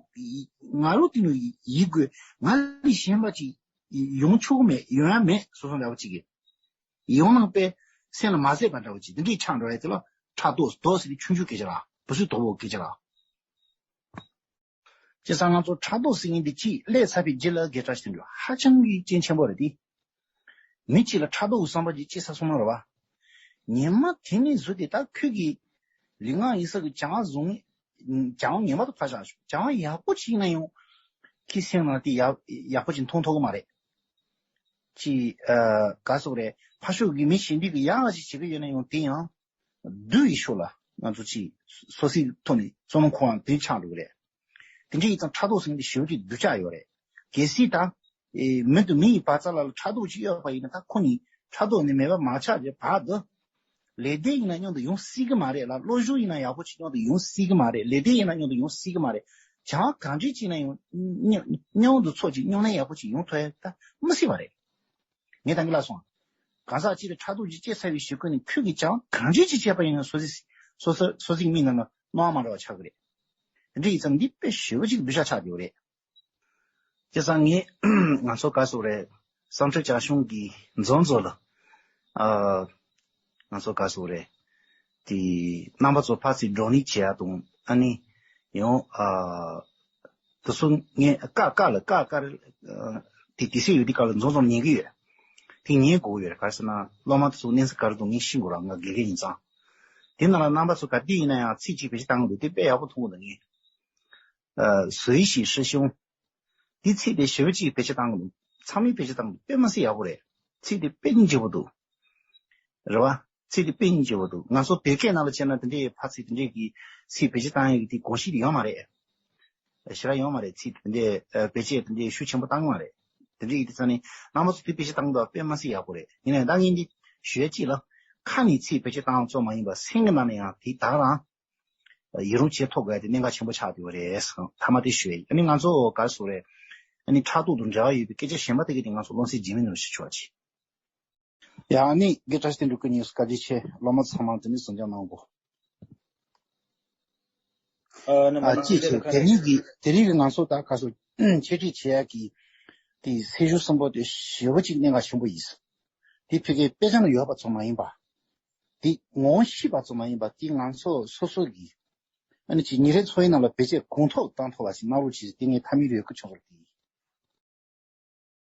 ང་རོ་དེ་ནི་ཡིད་དགོས། ང་ལས་གཞན་པ་ཅིག་ཡོང་ཆོག་གི་མེད། ཡོང་ཡ་མེད། སོ་སོ་འདྲ་བོ་ཅིག་གི་ཡོང་ན་དཔེ་སེམས་ལ་མ་བཟད་པ་འདྲ་བོ་ཅིག་དེ་འདྲའི་ཆགས་འགྲོ་ཡ་དེ་ལ་ཕྲག་དོག་དོགས་ཟེར་དེ་ཆུང་ཆུང་སྐད་ཆ་ར། བུ་སུ་དོག་པོ་སྐད་ཆ་ར། བྱས་ཙང་ང་ཚོ་ཕྲག་དོག་ཟེར་མཁན་འདི་ཅིག་སླེབས་ཚར་བའི་རྗེས་ལ་དགེ་ཕྲག་ཞིག་འདུག་ཧ་ཅང་གི་རྐྱེན་ཆེན་པོ་རེད་དེ། མི་གཅིག་ལ་ཕྲག་དོག་གི་བསམ་པ་ཅིག་སྐྱེས་ཚར་སོང་ན་རེད་བ། ཉི་མ་དེ་ནས་བཟུང་སྟེ་ད་ཁོས་ཀྱི་ལུས་ངག་ཡིད་གསུམ་གྱི་བྱ་བ་བཟུང་བྱ་བ་ངན་པ་དུ་ཕར་བཞག་ཆོག་བྱ་བ་ཡག་པོ་ཅིག་ཡིན་ན་ཡང་ཁོའི་སེམས་ནང་དེ་ཡག་ཡག་པོ་ཅིག་མཐོང་ཐུབ་ཀྱི་མ་རེད། ཅིག་ཨ་ག་སོགས་རེད། ཕར་ཕྱོགས་ཀྱི་མི་གཞན་དེ་གི་ཡག་ཅིག་བྱེད་ཀྱི་ཡོད་ན་ཡང་དེ་ཡང་། བསྡུ་ཡི་ཤོག་ལ་ང་ཚོ་ཅིག་སོ་སོའི་ཐོག་ནས་བསམ་བློ་འཁོར་བ་དེ་ཆགས་འགྲོ་གི་རེད། དེ་འདྲ་ཡིན་ཙང་ཕྲག་དོག་ཟེར་མཁན་དེ་ཞེ་པོ་ཅིག་སྡུག་ཅག་ཡོད་རེད། གལ་སྲིད་ད་ཨེ་མི་དང་མི་ཡི་བར་མཚམས་ལ་ཕྲག་དོག་ཅིག་ཡོད་པ་ཡིན་ན་ད་ཁོ་ནི་ཕྲག་དོག་ནི་མེད་པ་མ་ཆགས་ཀྱི་བར་དུ། ལེགས་ལྡན་ཡིན་ན་མཉམ་དུ་ཡོང་སྲིད་ཀྱི་མ་རེད་ལ། བློ་སྦྱོང་ཡིན་ན་ཡག་པོ་ཅིག་མཉམ་དུ་ཡོང་སྲིད་ཀྱི་མ་རེད། ལེགས་ལྡན་ཡིན་ན་མཉམ་དུ་ཡོང་སྲིད་ཀྱི་མ་རེད། བྱ་བ་གང་འདྲ་ཅིག་ན་ཡང་མཉམ་མཉམ་དུ་ཚོགས་ཅིག་མཉམ་ལས་ཡག་པོ་ཅིག་ཡོང་ཐུབ་ཡ་ད་མི་སྲིད་པ་རེད། ངས་ད་གིན་ལབ་སོང་། གང་ཟག་གཅིག་ལ་ཕྲག་དོག་ཅིག་སྐྱེས་ཚར་བའི་གཞུག་གུ་ནས་ཁོས་ཀྱིས་ཀྱང་གང་ཅི་ཅིག་བྱས་པ་ཡིན་ན་སོ་སོའི་སོ་སོ་སོ་སོའི་མིག་ནང་ལ་སྣང་བ་མ་འདྲ་བ་ཆགས་ཀྱི་རེད། དེ་འདྲ་ཡིན་ཙང་འདི་དཔེ་ཞེ་པོ་ཅིག་སྡུག་ཅག་ཆགས་བསྡད་ཡོད་རེད། བྱས་ཙང་ངས་ང་ཚོ་ག་སོགས་རེད། བསམ་འཕྲུལ་བྱ་གཞུང་གི་མཛོད་ཚོ་ལ་ཨ་ང་ཚོ་ག་སོགས་རེད། དེ་རྣམ་པ་ཚོ་ཕར་ཚུར་བགྲོ་གླེང་བྱེད་ཡ་དང་ཨ་ནི་ཡང་ཨ། དེ་ཚོ་ངས་བཀའ་བཀའ་ལ་བཀའ་བཀའ་རེ་དེ་དེ་སྲིད་ཡོད་དེ་བཀའ་ལ་འཛོམས་འཛོམས་ཉན་གི་ཡོད། དེ་ཉན་དགོས་ཡོད་རེད། ག་རེ་ཟེར་ན་སློབ་མ་དེ་ཚོ་གནས་ཚུལ་ག་རེ་འདུག་ངས་ཤེས་དགོས་ར། ང་དགེ་རྒན་ཡིན་ཙང་། དེ་ནང་ལ་རྣམ་པ་ཚོ་ག་དུས་ཡིན་ན་ཡང་ཚིག་གཅིག་བེད་སྤྱོད་བཏང་གི་འདུག་དེ་དཔེ་ཡག་པོ་མཐོང་གི་འདུག་ངས་ཨ་བཟོ་ཡི་ཞིག་ཧྲི་ཤོང་། དེ་ཚིག་དེ་ཞེ་པོ་ཅིག་བེད་སྤྱོད་བཏང་གི་འདུག་ཚང་མས་བེད་སྤྱོད་བཏང་གི་འདུག་དཔེ་མི་སྲིད་ཡག་པོ་རེད། ཚིག་དེ་དཔེ་སྙིང་རྗེ་པོ་འདུག་རེད་བ། ཚིག་དེ་དཔེ་སྙིང་རྗེ་བོ་འདུག་ང་ཚོ་བོད་སྐད་ནང་ལ་བྱས་ན་དེ་འདྲའི་ཕར་ཚིག་དེ་འདྲའི་གི་ཚིག་བེད་སྤྱོད་བཏང་ཡག་གི་དེ་གོམས་གཤིས་དེ་ཡོད་མ་རེད། ཞེ་དྲག་ཡོད་མ་རེད། ཚིག་དེ་འདྲའི་བེད་སྤྱོད་དེ་འདྲའི་ཤུགས་ཆེན་པོ་བཏང་གི་མ་རེད། དེ་འདྲའི་ཡིན་དུས་ཙང་ནི་རྣམ་པ་ཚོ་དེ་བེད་སྤྱོད་བཏང་འདུག་དཔེ་མ་སྲིད་ཡག་པོ་རེད། ཡིན་ནའང་ད་ངས་འདི་ཞུ་ཡ་གཅིག་ལ། ཁ་ནས་ཚིག་བེད་སྤྱོད་བཏང་ཙམ་མ་ཡིན་པར་སེམས་ཀྱི་ནང་ནས་ཡང་དེ་དག་རང་ཡི་རང་བྱེད་ཐུབ་དགོས་ཡ་དེ་གནད་འགག་ཆེན་པོ་ཆགས་བསྡད་ཡོད་རེད། མཐའ་མ་དེ་ཞུ་ཡ་ཡིན། ཨ་ནི་ང་ཚོ་ག་རེ་ཟེར་དགོས་རེད། ཨ་ནི་ཕྲག་དོག་དང་འབྲེལ་བ་ཡོད་པའི་སྐད་ཆ་གཞན་པ་དེ་ག་དེ་ང་ཚོ་སློབ་ཚན་རྗེས་མའི་ནང་ཞུ་ཆོག་ཅིག་ཡང་ནི་དགེ་བཀྲ་ཤིས་དོན་གྲུབ་སྐུ་ཉིད་སུ་བཀའ་དྲིན་ཆེ། སློབ་མ་ཚང་མ་དེ་ནི་གཟིགས་སྐྱོང་གནང་དགོས། ཨ་ནི་མ་ཨ་ནི་ཅི་ཅི་བྱས་དེ་ནི་གི་དེ་རིང་གི་ང་ཚོ་ད་ག་སོ་འཆད་ཁྲིད་བྱེད་ཡག་གི་དེ་ཚེས་བཅུ་གསུམ་པོ་དེ་ཞེ་པོ་ཅིག་གནད་འགག་ཆེན་པོ་ཡིན། དེ་ཕ་གིའི་དཔེ་ཆ་ན་ཡོད་པ་ཚོ་མ་ཡིན་པ། དེ་ངོ་ཤེས་པ་ཚོ་མ་ཡིན་པ། དེ་ང་ཚོ་སོ་སོ་གི་ཨ་ནི་ཅི་ཉིན་རེའི་འཚོ་བའི་ནང་ལ་བེད་སྤྱོད་གང་ཐུབ་བཏང་ཐུབ་པ་ཞིག་གནང་རོགས་གྱིས། དེ་ངས་ཐབས་མེད་རེ་ཡོད་ཁུལ་ཆོག་རེད།